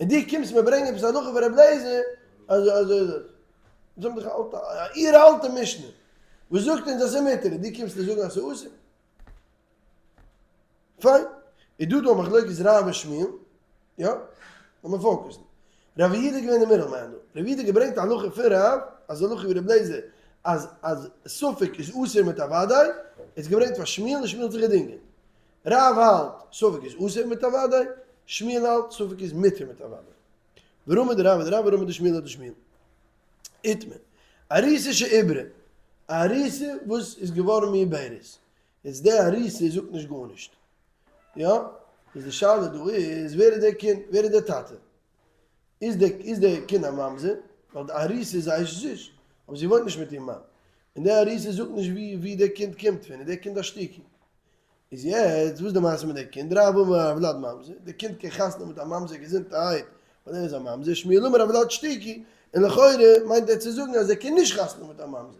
און דו קומסט מיר ברענגען עפעס א הלכה פון רבי אליעזר, אזוי אזוי אזוי. אונז האבן דאך א אלטע, א אור אלטע משנה, וואס זאגט אונז אז ס'איז מותר, און דו קומסט אונז זאגן אז ס'איז אסור? פיין, איז דא דא א מחלוקת רב און שמואל, יא? לאמיר focus ן. רב יהודה איז געווען די middle man דא. רב יהודה האט געברענגט א הלכה פון רב, אז הלכה ווי רבי אליעזר, אז אז ספק איז אסור מיט א וודאי, ער האט עס געברענגט פאר שמואל און שמואל האט זיך געדינגען. רב האלט ספק איז אסור מיט א וודאי, שמואל האלט ספק איז מותר מיט א וודאי. ורמי דרב אדרב ורמי דשמואל אדשמואל. איתמר. ארוסה שעיברה. א ארוסה וואס איז געווארן מעוברת. יעצט די ארוסה זאגט נישט גארנישט. יא? איז די שאלה דא איז ווער איז דער קינד? ווער איז דער טאטע? איז דער איז דער קינד א ממזר? ווייל די ארוסה איז א אשת איש, אבער זי וואוינט נישט מיט איר מאן. און די ארוסה זאגט נישט ווי ווי דער קינד קומט פון, איז דער קינד א שתוקי? איז יעצט וואס איז די מעשה מיט די קינד? רב אמר הולד ממזר, די קינד קען חתונה מיט א ממזר געזונטערהייט ווייל ער איז א ממזר, שמואל אמר הולד שתוקי, און לכאורה מיינט ער צו זאגן אז ער קען נישט חתונה מיט א ממזר.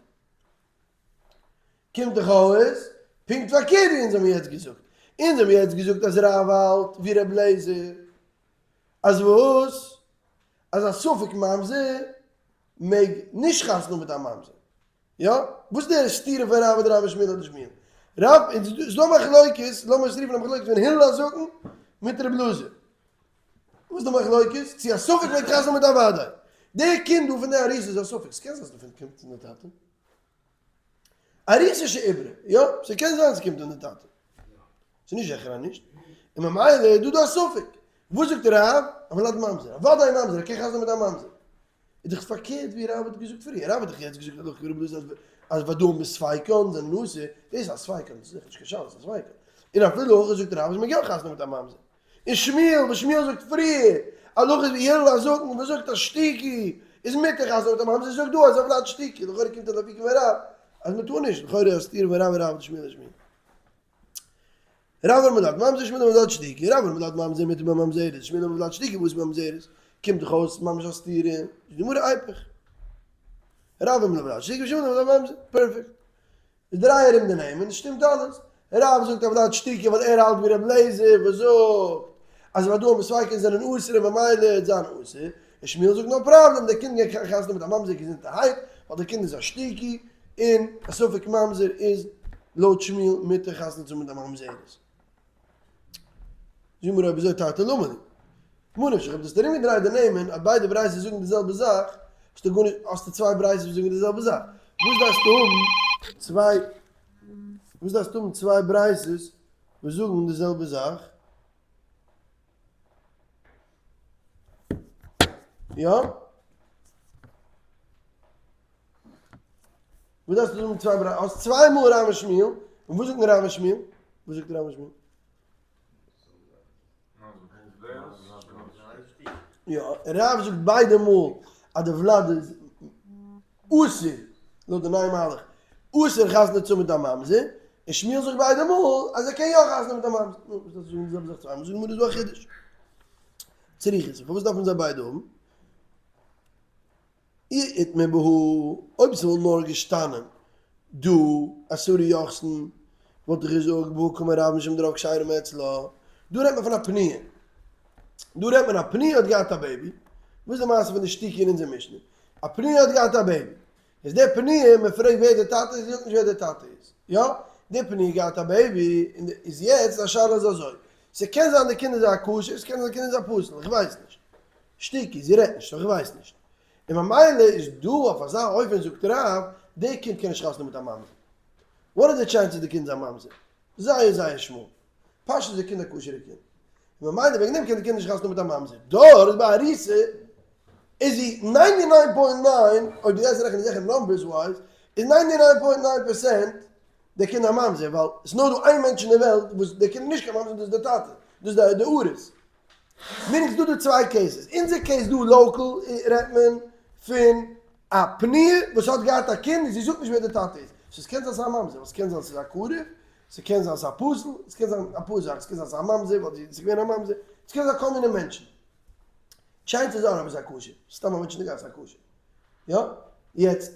קומט דאך אויס פונקט פארקערט ווי אונז האבן יעצט געזאגט. אונז האבן יעצט געזאגט אז רב האלט ווי ר' לעזער אז וואס? אז א ספק ממזר מעג נישט חתונה מיט א ממזר. יא? וואס איז די סתירה פון רב אדער רב און שמואל אדער שמואל? רב, און ס'איז דא מחלוקת, לאמיר עס רופן א מחלוקת פון הלל הזקן מיט רב אלעזר. וואס איז די מחלוקת? צו א ספק מעג חתונה מיט א וודאי. די קינד דא פון די ארוסה איז א ספק, ס'קען זיין אז די קינד קומט פון די טאטע. ארוסה שעיברה, יא, ס'קען זיין ס'קומט פון די טאטע. ס'איז נישט זיכער אז נישט. און ממילא איז דא דא א ספק. וואס זאגט רב? הולד ממזר. א וודאי ממזר, ער קען חתונה מיט א ממזר. איז דאך פארקערט ווי רב האט געזאגט פריער, רב האט דאך יעצט געזאגט הלכה כרבי אלעזר אז. אז ודאים מספיקן זענען אסור, דאס איז א ספיקן, דאס איז זיכער נישט קיין שאלה, ס'איז א ספיקן. און אפילו הכי זאגט רב אז מ'מעג יא חתונה מיט א ממזר. און שמואל וואס שמואל זאגט פריער, הלכה איז ווי הלל הזקן וואס זאגט אז שתוקי איז מותר חתונה מיט א ממזר, זאגט דא אז הולד שתוקי, לכאורה קומט ער לאפוקי פון רב אז מ'טאר נישט, לכאורה א סתירה פון רב און רב לשמואל לשמואל. רב אמר הולד ממזר שמואל אמר הולד שתוקי, רב אמר הולד ממזר מותר בממזרת, שמואל אמר הולד שתוקי אסור בממזרת, קומט דאך אויס ממש א סתירה, איז די גמרא איפוך. רב אמר הולד שתוקי ושמואל אמר הולד ממזר, פערפעקט. איז דריי ארום די נעמען, שטימט אלעס. רב זאגט הולד שתוקי ווייל ער האלט ווי רבי אליעזר וואס זאגט אז ודאים מספיקן זענען אסור און ממילא וועט זיין אסור, און שמואל זאגט no problem דער קינד גייט חתונה מיט א ממזר געזונטערהייט ווייל דער קינד איז א שתוקי און א ספק ממזר איז לויט שמואל מותר חתונה צו האבן מיט א ממזרת. זאג מיר אויב אזוי תרתי למה לי. ממה נפשך אויב דו האסט ארומגעדרייט די נעמען אז ביידע ברייתות זאגן די זעלבע זאך, האסטו גארנישט, האסטו צוויי ברייתות וואס זאגן די זעלבע זאך. וואס דארפסטו האבן צוויי, וואס דארפסטו האבן צוויי ברייתות וואס זאגן די זעלבע זאך? יא? וואס דארפסטו זאגן צוויי ברייתות? האסט צוויי מאל רב און שמואל, און וואס זאגט רב און שמואל? וואס זאגט רב און שמואל? יא, רב זאגט ביידע מאל אז די ולד איז אסור, לויט די נייע מהלך, אסור חתונה צו האבן מיט א ממזר, און שמואל זאגט ביידע מאל אז ער קען יא חתונה מיט א ממזר. נו, וואס דארפסטו זאגן די זעלבע זאך צוויי מאל? זאגט די גמרא איז דא א חידוש. צריכא, פארוואס דארף מען זיי ביידע האבן? אי איתמר בהא, אויב ס'וואלט נאר געשטאנען דא עשרה יוחסין וואלט איך געזאגט בהא קאמר רב משום דרוב כשרים אצלה, דא רעדט מען פון א פנויה, דא רעדט מען א פנויה האט געהאט א baby, וואס איז די מעשה פון די שתוקי אין אונזער משנה? א פנויה האט געהאט א baby, איז די פנויה, מען פרעגט ווער די טאטע איז, זי זאגט נישט ווער די טאטע איז, יא? די פנויה האט געהאט א baby, און איז יעצט א שאלה איז אזוי, ס'קען זיין די קינד איז א כשר, ס'קען זיין די קינד איז א פסול, איך ווייס נישט. שתוקי, זי רעדט נישט, איך ווייס נישט. און ממילא איז דא אויף אזא אופן זאגט רב, די קינד קען נישט חתונה מיט א ממזר. What are the chances די קינד איז א ממזר? זייער זייער שמאל. פשוט איז די קינד א כשר'ע קינד. און ממילא וועגן דעם קען די קינד נישט חתונה מיט א ממזר. דארט ביי ארוסה איז זי ninety nine point nine, אויב דו גייסט רעכענען זיכער numbers wise, איז ninety nine point nine percent די קינד א ממזר, ווייל עס איז נאר דא איין מענטש אין די וועלט וואס די קינד איז נישט קיין ממזר און דאס איז די טאטע, דאס איז די ארוס. meaning ס'דא דא צוויי cases, אונזער case דא local רעדט מען פון א פנויה וואס האט געהאט א קינד און זי זאגט נישט ווער די טאטע איז, סאו ס'קען זיין ס'איז א ממזר, ס'קען זיין ס'איז א קרוב, ס'קען זיין ס'איז א פסול, ס'קען זיין אפאר זאכן, ס'קען זיין ס'איז א ממזר ווייל זי איז געווען א ממזר, ס'קען זיין כל מיני מענטשן. chances are אבער ס'איז א כשר, סתם א מענטש אין די גאס איז א כשר. יא, יעצט,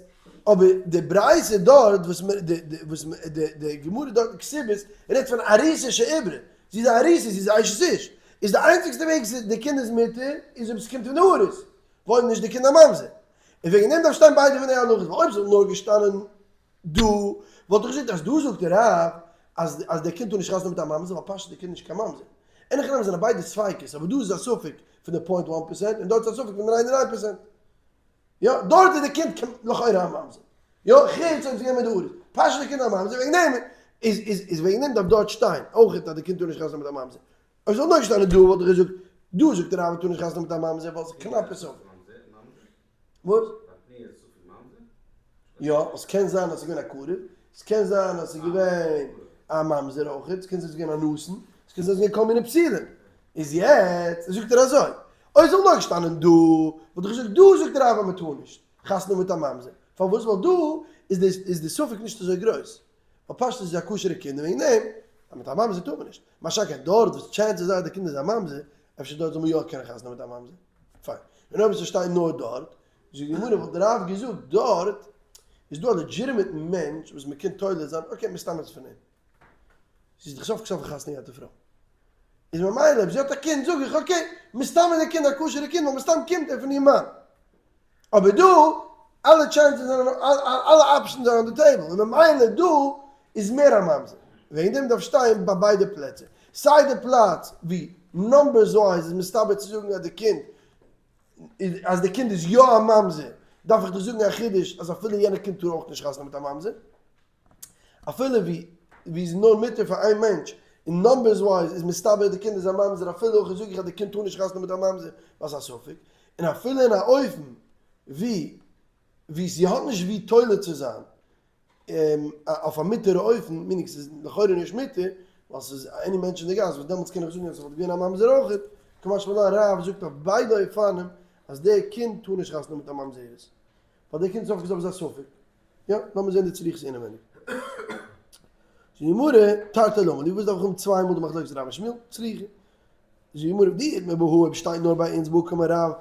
אבער די ברייתא דארט וואס מ די די וואס מ די די גמרא דארט אין כתובות רעדט פון ארוסה שעיברה, זי איז א ארוסה, זי איז א אשת איש, איז די איינציגסטע וועג ס'איז די קינד איז מותר איז אויב ס'קומט פון די ארוס, ואויב נישט די קינד א ממזר. און וועגן דעם דארף שטיין ביידע פון די הלכות, ווייל אויב ס'וואלט נאר געשטאנען דא וואלט איך געזאגט אז דא זאגט דער רב אז אז דער קינד טאר נישט חתונה מיט א ממזר ווייל פשוט דער קינד איז נישט קיין ממזר. אין הכי נמי זענען ביידע ספיקות אבער דא איז א ספק פון די point one percent און דארט איז א ספק פון די ninety nine percent. יא דארט איז די קינד לכאורה א ממזר. יא חוץ אויב ס'איז געווען מיט די ארוס. פשוט די קינד א ממזר וועגן דעם איז איז איז וועגן דעם דארף דארט שטיין אויכעט אז די קינד טאר נישט חתונה מיט א ממזר. אויב ס'וואלט נאר געשטאנען דא וואלט איך געזאגט דא זאגט דער רב טאר נישט חתונה מיט א ממזר ווייל ס'איז קנאפע ספק. וואס? יא, עס קען זיין אז עס איז געווען א קרוב, עס קען זיין אז עס איז געווען א ממזר אויך, עס קען זיין עס איז געווען א נתין, עס קען זיין עס איז געווען כל מיני פסולים. איז יעצט זאגט ער אזוי, אויב עס וואלט נאר געשטאנען דא, וואלט איך געזאגט דא זאגט רב אז מען טאר נישט חתונה מיט א ממזר, פארוואס? ווייל דא איז די איז די ספק נישט אזוי גרויס, ווייל פשטות איז א כשר'ע קינד און וועגן דעם אז מיט א ממזר טאר מען נישט, מה שאין כן דארט וואס chances are די קינד איז א ממזר, אפשר דארט זאל מען יא קענען חתונה מיט א ממזר. פיין. און אויב עס שטייט נאר דארט, זאגט די גמרא וואלט דער רב געזאגט דארט איז דא א legitimate מענטש וואס מען קען תולה זיין, okay מסתם איז עס פון אים. זי איז דאך סוף כל סוף א חתונה געהאטע פרוי. איז ממילא אויב זי האט א קינד זאג איך okay מסתם איז די קינד א כשר'ע קינד ווייל מסתם קומט ער פון איר מאן. אבער דא אלע chances זענען אלע options זענען on the table און ממילא דא איז מער א ממזר. וועגן דעם דארף שטיין ביי ביידע פלעצער. סיי די פלאץ ווי numbers wise איז מסתבר צו זאגן אז די קינד אז די קינד איז יא א ממזר דארף איך דיר זאגן א חידוש אז אפילו יענע קינד טאר אויך נישט חתונה מיט א ממזר. אפילו ווי ווי איז נאר מותר פאר איין מענטש און numbers wise איז מסתבר די קינד איז א ממזר אפילו אויך זאג איך אז די קינד טאר נישט חתונה מיט א ממזר ווייל ס'איז א ספק און אפילו אין א אופן ווי ווי זי האט נישט ווי תולה צו זיין. אויף א מותר'ע אופן, meaning ס'איז לכאורה נישט מותר, ווייל ס'איז any מענטש אין די גאס, וואס דעמאלטס קען איך זאגן אז ס'וואלט געווען א ממזר אויכעט, קא משמע לן רב זאגט אויף ביידע אופנים אז דער קינד טאר נישט חתונה האבן מיט א ממזרת, ווייל דער קינד איז סוף כל סוף איז א ספק. יא, לאמיר זען די צריכות אינעווייניג. זאגט די גמרא, תרתי למה לי, וואס דארף איך האבן צוויי מאל די מחלוקת רב און שמואל? צריכא. זאגט די גמרא, דאי איתמר בהא אויב שטייט נאר ביי אונז בהא קאמר רב,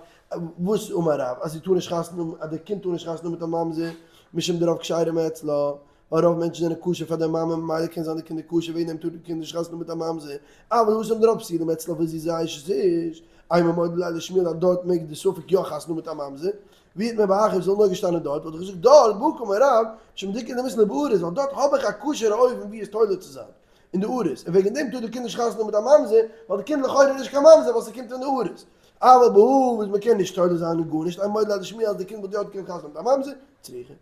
וואס אמר רב? אז זי טאר נישט חתונה האבן, אז די קינד טאר נישט חתונה האבן מיט א ממזר, משום דרוב כשרים אצלה, ווייל רוב מענטשן זענען כשר פאר די מאמע ממילא קען זיין די קינד איז כשר וועגן דעם טאר די קינד נישט חתונה האבן מיט א ממזר, אבל התם דרוב פסולים אצלה וזו איז א אשת איש, אימא מודה ליה לשמואל אז דארט מעג די ספק יא חתונה האבן מיט א ממזר, ואי איתמר בהכא אויב ס'זאל נאר געשטאנען דארט וואלט איך געזאגט דארט בהא קאמר רב משום דאיכא למיתלא בארס ווייל דארט האב איך א כשר'ע אופן ווי עס תולה צו זיין אין די ארס און וועגן דעם טאר די קינד נישט חתונה האבן מיט א ממזר ווייל די קינד לכאורה איז נישט קיין ממזר ווייל ס'קומט פון די ארס אבל בהא וואס מ'קען נישט תולה זיין אין גארנישט אימא מודה ליה לשמואל אז די קינד וואלט יא געקענט חתונה האבן מיט א ממזר צריכא.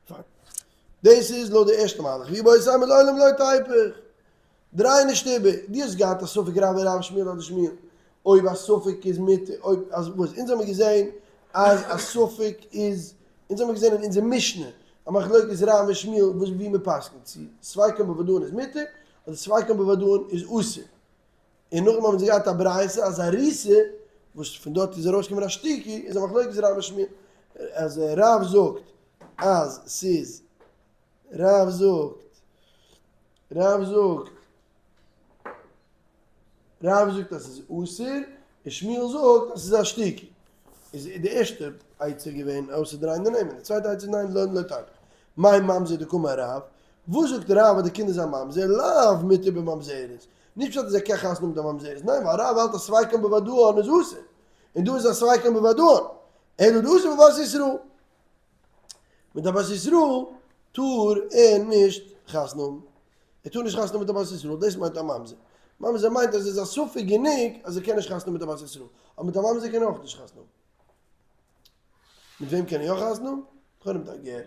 פיין. דאס איז לויט די ערשטע מהלך ואיבעית אימא לעולם לא תיפוך. דריי נישט איבער, דו האסט געהאט א ספק רב און רב שמואל אדער שמואל, אויב א ספק איז מיט אויב אז וואס אונז האמיר געזען אז א ספק איז, אונז האמיר געזען אין אונזער משנה א מחלוקת רב און שמואל וואס ווי מען פסק'נט צו ספיקן בוודאין איז מותר אדער ספיקן בוודאין איז אסור, און נאכדעם האבן זיי געהאט א ברייתא אז ארוסה וואס פון דארט איז ארויסגעקומען אשתוקי איז א מחלוקת רב און שמואל, אז רב זאגט אז ס'איז רב זאגט, רב זאגט, רב זאגט אז ס'איז אסור, און שמואל זאגט אז ס'איז אשתוקי. איז די ערשטע עצה געווען אויסצודרייען די נעמען, די צווייטע עצה איז ניין לא לא תיפוך. מאי ממזר דקאמר רב, וואס זאגט רב אז די קינד איז א ממזר? לאו מותר בממזרת, נישט פשט אז ער קען חתונה האבן מיט א ממזרת, ניין ווייל רב האלט אז ספיקן בוודאן איז אסור, און דא איז א ספיקן בוודאן, אלא דאסור בבת ישראל. מיט א בת ישראל טאר ער נישט חתונה האבן, ער טאר נישט חתונה האבן מיט א בת ישראל, דאס מיינט א ממזר, ממזר מיינט אז ער איז א ספק גענוג אז ער קען נישט חתונה האבן מיט א בת ישראל, אבער מיט א ממזר קען ער אויך נישט חתונה האבן. מיט וועם קען ער יא חתונה האבן? לכאורה מיט א גר,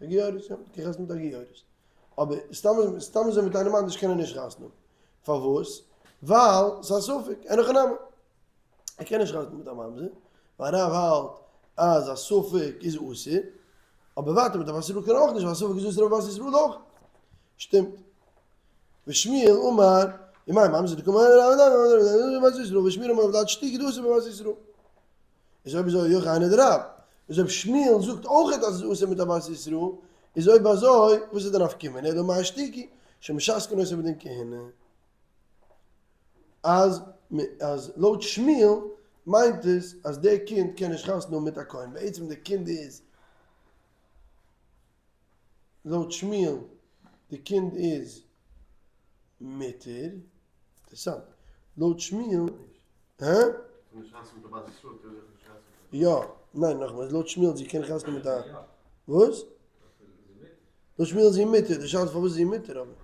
א גיורת, יא, קען חתונה האבן מיט א גיורת, אבער סתם סתם אזוי מיט איינעם אנדערש קען ער נישט חתונה האבן, פארוואס? ווייל ס'איז א ספק, אין הכי נמי. ער קען נישט חתונה מיט א ממזר, ווייל רב האלט אז א ספק איז אסור, אבער ווייטער מיט א בת ישראל קען ער אויך נישט, ווייל א ספק איז אסור אויף בת ישראל אויך. שטימט. ושמואל אמר, ומאי ממזר דקאמר רב בת ישראל, ושמואל אמר הולד שתוקי דאסור בבת ישראל. איז אויב אזוי אויך איינער דרב. איז אויב שמואל זאגט אויכעט אז עס איז אסור מיט א בת ישראל, איז אויב אזוי וואס איז די נפקא מינה, אלא מאי אשתוקי, שמשתקין אותו בדין כהונה. אז אז לויט שמואל מיינט עס אז דער קינד קען נישט חתונה האבן מיט א כהן, בעצם די קינד איז לויט שמואל די קינד איז מותר, אינטערעסאנט, לויט שמואל, הא? יא, ניין נאכאמאל, לויט שמואל זי קען חתונה מיט א, וואס? לויט שמואל איז זי מותר, די שאלה איז פארוואס איז זי מותר אבער.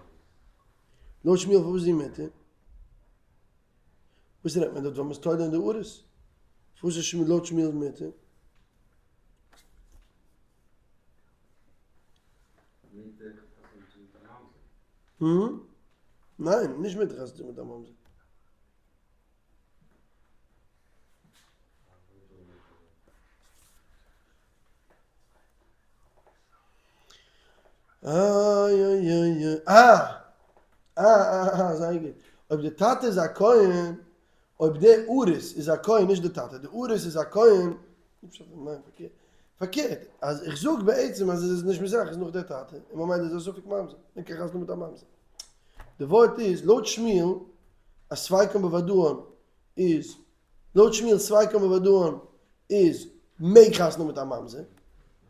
לויט שמואל פארוואס איז זי מותר? וואס רעדט מען דארט ווייל מ'איז תולה אין די ארס? פארוואס איז שמואל לויט שמואל מותר? ניין, נישט מותר חתונה צו מיט א ממזר. איי איי איי איי אה! אה אה אה זייער גוט. אויב די טאטע איז א כהן, אויב די ארוס איז א כהן, נישט די טאטע, די ארוס איז א כהן, ניין פארקערט, פארקערט, אז איך זאג בעצם אז עס איז נישט מזרח איז נאך די טאטע, און ממילא איז א ספק ממזר, מען קען חתונה מיט א ממזר. די ווארט איז, לויט שמואל, אז ספיקן בוודאן איז לויט שמואל ספיקן בוודאן איז מעג חתונה מיט א ממזר,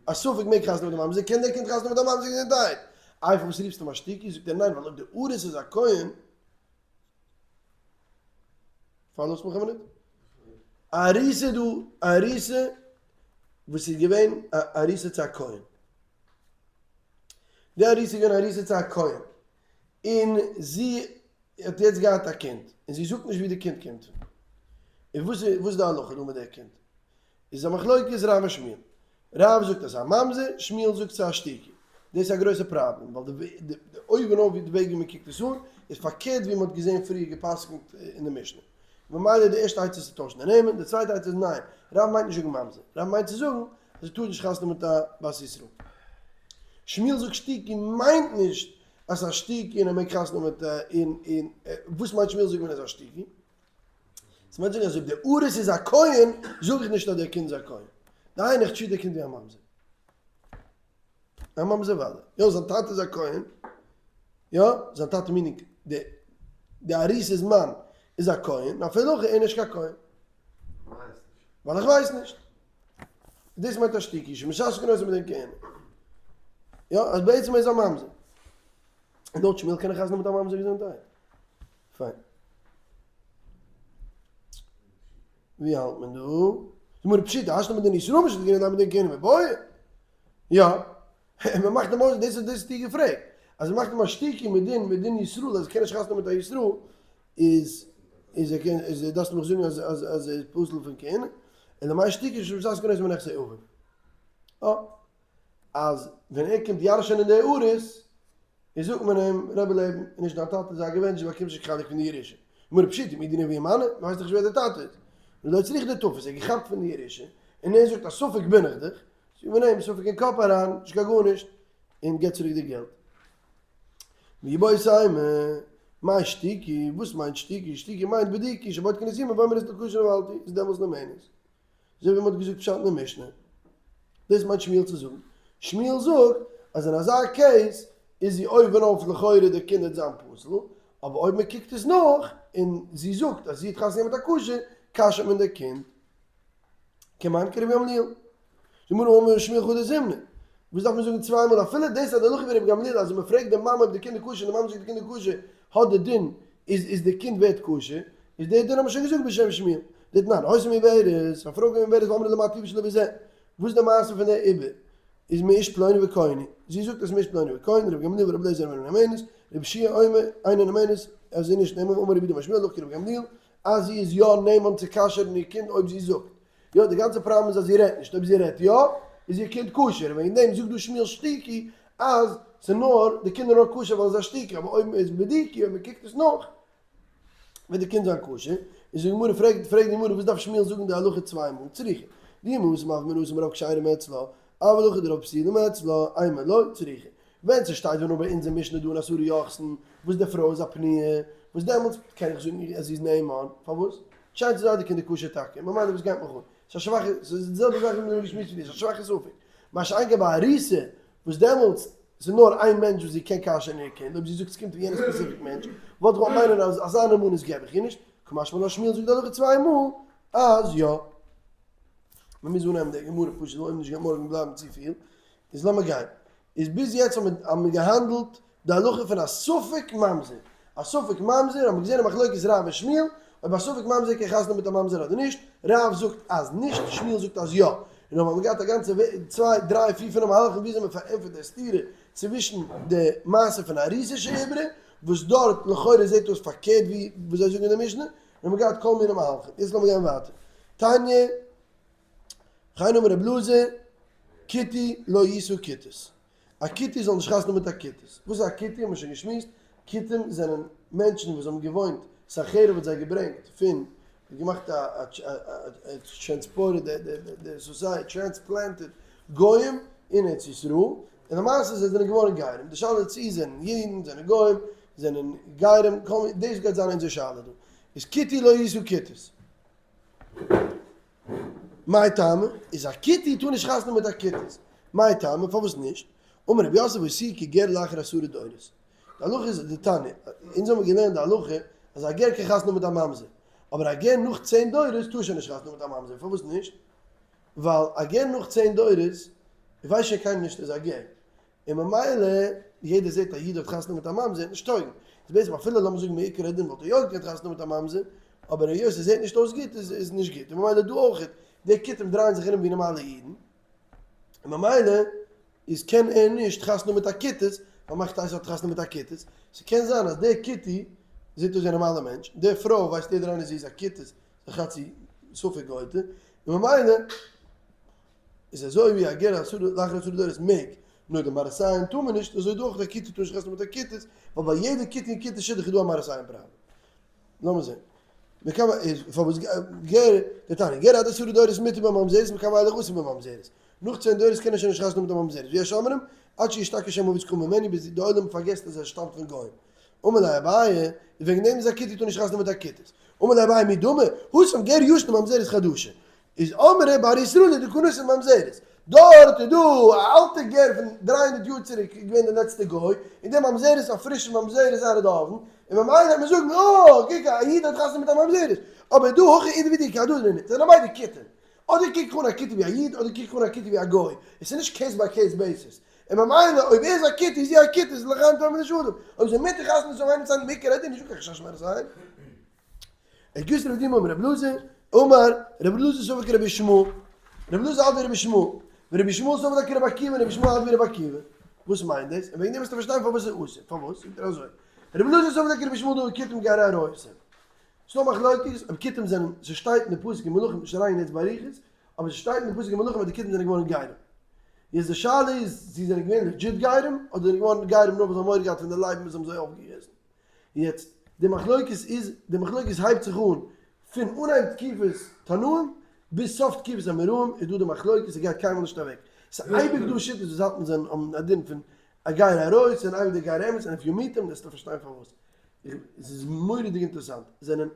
א ספק מעג חתונה מיט א ממזר, קען דער קינד חתונה מיט א ממזר געזונטהייט, איי פארוואס רופסטו אים אשתוקי, זאגט ער ניין ווייל אויב די ארוס איז א כהן, פארלאזט מיך א מינוט, ארוסה דא, ארוסה וואס איז געווען א ארוסה צו א כהן, די ארוסה איז געווען ארוסה צו א כהן, און זי האט יעצט געהאט א קינד, און זי זאגט נישט ווי די קינד קומט פון. און וואס איז וואס איז די הלכה דא מיט די קינד? איז א מחלוקת רב און שמואל. רב זאגט אז ס'איז א ממזר, שמואל זאגט ס'איז אשתוקי. דאס איז א גרויסע פראבלעם, ווייל די די אויבן אויף די וועג ווי מ'קוקט עס אן, איז פארקערט ווי מ'האט געזען פריער גע'פסק'נט אין די משנה. ממילא די ערשטע עצה איז צו טוישן די נעמען, די צווייטע עצה איז ניין, רב מיינט נישט זאגן ממזר, רב מיינט צו זאגן אז ער טאר נישט חתונה מיט א בת ישראל. שמואל זאגט שתוקי מיינט נישט אז ס'איז א שתוקי און ער מעג חתונה מיט און און וואס מיינט שמואל זאגן ווען ער איז א שתוקי? ס'מיינט זאגן אז אויב דער ארוס איז א כהן זאג איך נישט אז דער קינד איז א כהן. דהיינו איך treat דער קינד ווי א ממזר. א ממזר ודאי. יא זיין טאטע איז א כהן. יא זיין טאטע meaning די די ארוסה'ס מאן איז א כהן אפילו הכי איז ער נישט קיין כהן. ווייל איך ווייס נישט. דאס מיינט א שתוקי שמשתקין אותו מדין כהונה. יא אז בעצם איז א ממזר. און דארט שמואל קען איך חתונה מיט א ממזר געזונטהייט. פיין. ווי האלט מען דא? גמרא פשיטא, השתא מדין ישראל משתקין אותו מדין כהונה מיבעיא. יא. מען מאכט אים אויס, דאס דאס האסטו געפרעגט. אז מען מאכט אים א שתוקי מדין מדין ישראל אז ער קען נישט חתונה מיט א ישראל איז איז ער קען איז דארפסטו מיך זאגן אז אז אז ער איז פסול פון כהונה. אלא מאי שתוקי שמשתקין אותו מנכסי אביו. אה. אז ווען ער קומט ירש'ענען די ארוס, איז זאגט מען אים, רבי לעבן, איז נישט דיין טאטע, זיי געוואונטשן, דו באקומסט נישט קיין חלק פון די ירושה. גמרא פשיטא, מי דינא ווי מנו, מען ווייסט דאך נישט ווער דער טאטע איז. לא צריכא דתפיס, ער האט געכאפט פון די ירושה, און ער זאגט א ספק בין איך דיך, זאגט מען אים, ספק אין קאפ אריין, נישט קיין גארנישט, און גיב צוריק די געלט. ואיבעית אימא, מאי שתוקי, וואס מיינט שתוקי? שתוקי מיינט בדוקי, שבודקין את אמו ואומרת לכשר נבעלתי, איז דעמאלס נאמנת. אזוי ווי מען האט געזאגט פשט אין די משנה. דאס מיינט שמואל צו זאגן. שמואל זאגט אז אין אזא case איז זי אויבן אויף לכאורה די קינד וועט זיין פסול, אבער אויב מען קוקט עס נאך און זי זאגט אז זי האט חתונה מיט א כשר, כשר'ט מען די קינד. כמאן כרבי גמליאל. די גמרא אמר שמואל חדא זימנא. וואס דארף מען זאגן צוויי מאל אפילו דאס אז די הלכה ווי רבי גמליאל אז מען פרעגט די מאמע אויב די קינד איז כשר און די מאמע זאגט די קינד איז כשר האט די דין איז איז די קינד ווערט כשר איז די דין האט מען שוין געזאגט בשם שמואל דתנן היתה מעוברת א פרוי געווען מעוברת ואמרו לה מה טיבה של עובר זה וואס איז די מעשה פון די עובר איז מאיש פלוני וכהן היא זי זאגט אז מאיש פלוני וכהן רבי גמליאל ורבי אליעזר אומרים נאמנת רבי יהושע אומר אינה נאמנת אז זי איז נישט נאמן ואמר רב יהודה אמר שמואל הלכה כרבי גמליאל אז זי איז יא נאמן צו כשר'ן איר קינד אויב זי זאגט יא, די גאנצע פראבלעם איז אז זי רעדט נישט, אויב זי רעדט יא, איז איר קינד כשר, און וועגן דעם זאגט דא שמואל שתוקי אז ס'איז נאר, די קינד איז נאר כשר ווייל עס איז א שתוקי, אבער אויב איז בדוקי, אויב מ'קוקט עס נאך, וועט די קינד זיין כשר, איז די גמרא פרעגט, פרעגט די גמרא וואס דארף שמואל זאגן די הלכה צוויי מאל, צריכא, דאי התם הוה אמינא התם רוב כשרים אצלה, אבל הכא דרוב פסולים אצלה, אימא לא צריכא. ווען ס'שטייט ווען נאר ביי אונזער משנה דא אין עשרה יוחסין וואס די פרוי איז א פנויה, וואס דעמאלטס קען איך זאגן אז זי איז נאמן, פארוואס? שיינט צו זיין די קינדער כשר טאקע, ממילא וואס גייט מיך אן? ס'איז א שוואכע, ס'איז די זעלבע זאך ווי מיר האבן געשמועסט פריער, ס'איז א שוואכע ספק. מה שאין כן ביי ארוסה, וואס דעמאלטס ס'איז נאר איין מענטש וואס זי קען כשר'ן איר קינד, אויב זי זאגט ס'קומט פון יענע specific מענטש, וואלט איך געוואלט מיינען אז אזא נאמנות געב איך איר נישט, קא משמע לן שמואל זאגט די הלכה צוויי מאל אז יא. מ'מוז אנהייבן די גמרא פשוט ווייל אויב נישט גייט מארגן בלייבן צופיל, איז לאמיר גיין. איז ביז יעצט האט מען געהאנדלט די הלכה פון א ספק ממזר, א ספק ממזר האט מען געזען א מחלוקת רב און שמואל אויב א ספק ממזר קען חתונה מיט א ממזר אדער נישט, רב זאגט אז נישט, שמואל זאגט אז יא, און האבן מיר געהאט א גאנצע צוויי דריי פיר פינף מהלכים וויאזוי מען פארענטפערט די סתירה צווישן די מעשה פון ארוסה שעיברה וואס דארט לכאורה זעט אויס פארקערט ווי וואס זיי זאגן אין די משנה, און האבן געהאט כל מיני מהלכים, יעצט לאמיר גיין ווייטער, תניא. וכן אמר רבי אלעזר, כותי לא ישא כותית. א כותי זאל נישט חתונה מיט א כותית. וואס איז א כותי האבן מיר שוין געשמועסט, כותים זענען מענטשן וואס האבן געוואוינט, סנחריב האט זיי געברענגט פון, האט געמאכט א transported די society, transplanted גוים אין ארץ ישראל, און למעשה זיי זענען געווארן גרים. די שאלה איז צו זענען אידן, זענען גוים, זענען גרים, דאס גייט זיין אונזער שאלה דא. איז כותי לא ישא כותית. מאי טעמא? איז א כותי טאר נישט חתונה מיט א כותית. מאי טעמא? פארוואס נישט? אמר רב יוסף הוציאוהו כגר לאחר עשרה דורות. די הלכה איז דתניא, אונז האבן געלערנט די הלכה אז א גר קען חתונה מיט א ממזר, אבער א גר נאך צען דורות טאר שוין נישט חתונה מיט א ממזר, פארוואס נישט? ווייל א גר נאך צען דורות ווייסט שוין קיינער נישט ער איז א גר, און ממילא יעדער זעט א איד האט חתונה מיט א ממזר נישט טויגן, איז בעצם אפילו לאמיר זאגן מעיקר הדין וואלט ער יא געקענט חתונה מיט א ממזר, אבער היות עס זעט נישט אויס גוט איז איז נישט גוט, און ממילא דא אויכעט, די כותים דרייען זיך ארום ווי נארמאלע אידן, און ממילא איז קען ער נישט חתונה מיט א כותית, ווייל מאכט אייס האט חתונה מיט א כותית, ס'קען זיין אז דער כותי זעט אויס ווי א נארמאלער מענטש, די פרוי ווייסט יעדער איינער זי איז א כותית, א חצי ספק גויטע, און ממילא. איז אזוי ווי א גר עשרה לאחר עשרה דורות מעג, נאר די מראית עין טאר מען נישט, אזוי דא אויך די כותי טאר נישט חתונה מיט א כותית, ווייל ביי יעדע כותי און כותית שידוך איז דא א מראית עין פראבלעם. לאמיר זען. מכמה איז פארוואס גר דתניא גר עד עשרה דורות מותר בממזרת מכאן ואילך אסור בממזרת. נאך צען דורות קען ער שוין נישט חתונה מיט א ממזרת. ויש אומרים. עד שישתכח שם עובד כוכבים ממנו ביז די עולם פארגעסט אז ער שטאמט פון גוים. אמר ליה אביי, און וועגן דעם איז א כותי טאר נישט חתונה מיט א כותית. אמר ליה אביי מי דמי, התם גר ישן וממזרת חדשה. איז אמרי בר ישראל הוא דקא נשי ממזרת. דארט איז דא א אלטע גר פון 300 יאר צוריק איז געווען די לעצטע גוי, און די ממזרת איז א פרישע ממזרת זייער דאווען, און ממילא וועט מען זאגן אה, קוק א איד האט חתונה מיט א ממזרת. אבער דא הכא אידי ואידי כהדדי נינהו, זענען ביידע כותים. אדער קוק איך אן א כותי ווי א איד אדער קוק איך אן א כותי ווי א גוי, עס איז נישט case by case basis, און ממילא אויב ער איז א כותי איז זי א כותית איז לחיים טוב מיט שלום, אויב זיי מותר חתונה צו האבן איינער צו מעיקר הדין נישטא קיין חשש מראית עין. הגיש רבי דימא אמר רבי אלעזר, אמר רבי אלעזר סבר כרבי ישמעאל, רבי אלעזר האלט ווי רבי ישמעאל, ורבי ישמעאל סבר כרבי עקיבא און רבי ישמעאל האלט ווי רבי עקיבא, וואס מיינט דאס? און וועגן דעם וועסטו פארשטיין פארוואס עס איז אסור, פארוואס? זאגט ער אזוי, רבי אלעזר סבר כרבי ישמעאל דאמר כותים גרי אריות הן. ס'דא מחלוקת אויב כותים זענען, ס'שטייט אין די פסוק אין מלכים, נישט אריין יעצט באריכות, אבער ס'שטייט אין די פסוק אין מלכים אז די כותים זענען געווארן גרים. יעצט די שאלה איז צו זענען געווען legit גרים, אדער זענען געווארן גרים נאר ווייל זיי האבן מורא געהאט פון די לייבן וואס האבן זיי אויפגעגעסן. יעצט די מחלוקת איז, די מחלוקת הייבט זיך אן פון אנהייב תקופת תנאים ביז סוף תקופת אמוראים איז דא די מחלוקת, ס'גייט קיינמאל נישט אוועק. ס'איז אייביג דא שיטות וואס האלטן זענען האבן א דין פון א גר אריות און אייביג די גר אמת, און if you meet them וועסטו פארשטיין פארוואס. עס איז מורא'דיג אינטערעסאנט, זענען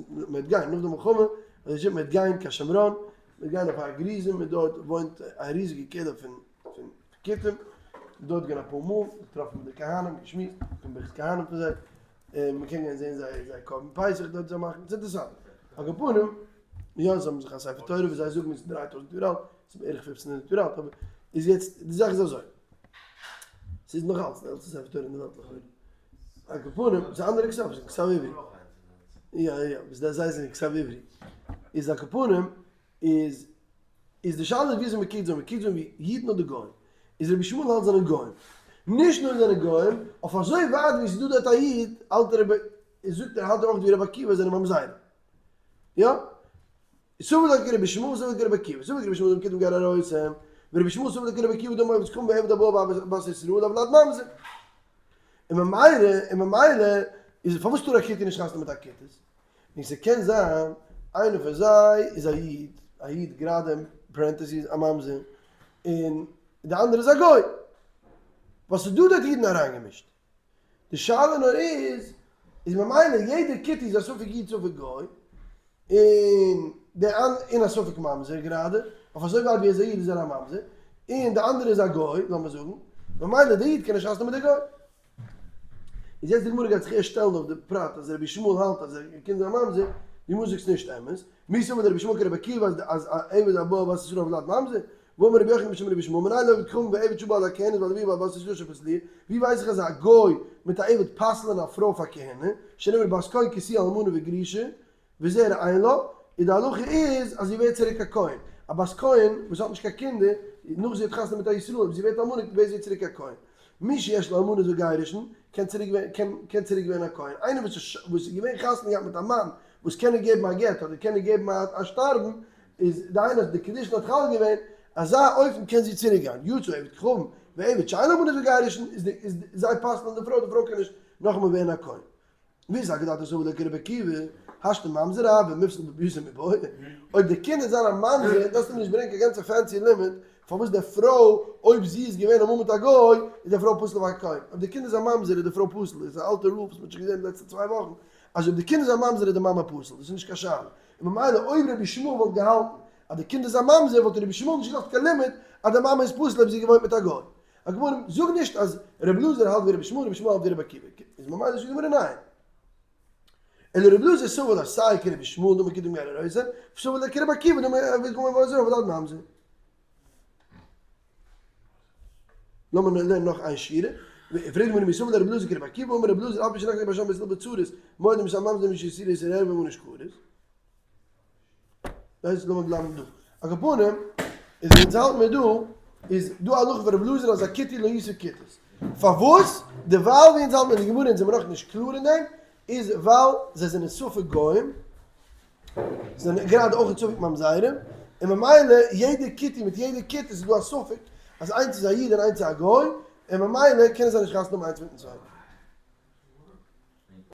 מ'וועט גיין נאך די מלחמה, מ'וועט גיין קיין שומרון, מ'וועט גיין אויף הר גריזים, און דארט וואוינט א ריזיגע קהילה פון כותים, דארט געווען אפאר מאל, געטראפן מיט די כהנים, געשמועסט, פון ברכת כהנים פון זיי, און מ'קען גיין זען זייער זייער קרבן פסח דארט זיי מאכן, ס'איז אינטערעסאנט. על כל פנים, יא זיי האבן זיך א ספר תורה וואס זיי זאגן איז 3000 יאר אלט, ס'איז בערך 1500 יאר אלט, אבער איז יעצט די זאך איז אזוי. ס'איז נאך אלץ די עלטסטע ספר תורה אין די וועלט לכאורה. על כל פנים, ס'איז אנדערע כתב, ס'איז כתב עברי. יא יא, וואס די זיי זענען כתב עברי. איז על כל פנים, איז איז די שאלה ווי אזוי מ'קוקט זיי, מ'קוקט זיי ווי אידן אדער גוים. איז רבי ישמעאל האלט זענען גוים. נישט נאר זענען גוים, אויף אזוי ווייט ווי ס'איז דא דארט א איד, האלט רבי, זאגט ער האלט ער אויך ווי רבי עקיבא זענען ממזרים. יא? סבר לה כרבי ישמעאל סבר כרבי עקיבא, סבר כרבי ישמעאל דאמר כותים גרי אריות הן, ורבי ישמעאל סבר כרבי עקיבא דאמר עובד כוכבים ועבד הבא בת ישראל הולד ממזר. און ממילא, און ממילא, איז פארוואס טאר א כותי נישט חתונה מיט א כותית? און ס'קען זיין איינער פון זיי איז א איד, א איד גראדע אין parentheses א ממזר, און די אנדערע איז א גוי. ווייל ס'איז דא דארט אידן אריינגעמישט. די שאלה נאר איז, איז ממילא יעדער כותי איז א ספק איד ספק גוי, און די אנ און א ספק ממזר גראדע, אויף אזוי ווייט ווי ער איז א איד איז ער א ממזר, און די אנדערע איז א גוי, לאמיר זאגן, ממילא די איד קען נישט חתונה מיט די גוי. איז יעצט די גמרא גייט זיך ערשט שטעלן אויף די פרט אז רבי ישמעאל האלט אז ער קען זיין ממזר, די גמרא זאגט ס'נישט אמת, מי סבר דרבי ישמעאל כרבי עקיבא אז אז א עבד הבא בת ישראל הולד ממזר, והאמר רבי יוחנן בשם רבי ישמעאל מנין לעובד כוכבים ועבד שבא על הכהנת ועל לויה ועל בת ישראל שפסלוה, ווי ווייס איך אז א גוי מיט א עבד פסל'ען א פרוי פאר כהונה, שנאמר בת כהן כי תהיה אלמנה וגרושה, וזרע אין לה, איז די הלכה איז אז זי ווערט צוריק א כהן, א בת כהן וואס האט נישט קיין קינדער, נאך זי האט חתונה מיט א ישראל אויב זי ווערט אלמנה ווערט זי צוריק א כהן, מי שיש לו אלמנות וגירושין קען צוריק קען צוריק ווערן א כהן, איינער וואס איז געווען חתונה געהאט מיט א מאן וואס קען איר געבן א גט אדער קען איר געבן א שטארבן, איז דהיינו אז די קידושין האט חל געווען, אזא אופן קען זי צוריק גיין, יצא עבד כוכבים ועבד שאין לו אלמנות וגירושין, איז די איז זיי פסל'ן די פרוי, די פרוי קען נישט נאכאמאל ווערן א כהן. ווי איז אגדת סבר לה כרבי עקיבא, השתא ממזר הוה מיפסל בביתו מיבעיא, אויב די קינד איז זיין א ממזר דארפסטו מיר נישט ברענגען קיין גאנצע fancy לימוד פארוואס די פרוי אויב זי איז געווען אמאל מיט א גוי איז די פרוי פסול פאר א כהן, אויב די קינד איז א ממזר איז די פרוי פסול, איז א אלטע rule וואס מען האט שוין געזען די לעצטע צוויי וואכן אז אויב די קינד איז א ממזר איז די מאמע פסול, דאס איז נישט קיין שאלה, און ממילא אויב רבי ישמעאל וואלט געהאלטן אז די קינד איז א ממזר וואלט רבי ישמעאל נישט געדארפט קיין לימוד אז די מאמע איז פסול אויב זי געוואוינט מיט א גוי. על כל פנים, זאג נישט אז רבי אלעזר האלט ווי רבי ישמעאל, רבי ישמעאל האלט ווי רבי עקיבא, איז ממילא זאגט די גמרא ניין. אלא רבי אלעזר סבר לה סיי כרבי ישמעאל דאמר כותים גרי אריות הן, וסבר לה כרבי עקיבא דאמר עבד כוכבים ועבד זרה הולד ממזר. לאמיר לערנען נאך איין שורה. פרעגט די גמרא מי סבר לה רבי אלעזר כרבי עקיבא, אמר רבי אלעזר אף על פי שנחלקו בית שמאי ובית הלל בצרות, מודים שהממזר מי שאיסורו איסור ערווה ומעונש כרת. דאס לאמיר בלייבן דא. על כל פנים, איז ווי אונז האלטן מיר דא, איז דא א הלכה פון רבי אלעזר אז א כותי לא ישא כותית. פארוואס? דערווייל ווי אונז האלטן אין די גמרא אונז זעמיר נאכנישט קלאר אין דעם, איז ווייל זיי זענען ספק גוים, זיי זענען גראדע אויך ספק ממזרים, און ממילא יעדע כותי מיט יעדע כותית איז דא א ספק אז איינס איז א איד און איינס איז א גוי, און ממילא קענען זיי נישט חתונה האבן איינס מיטן צווייטן.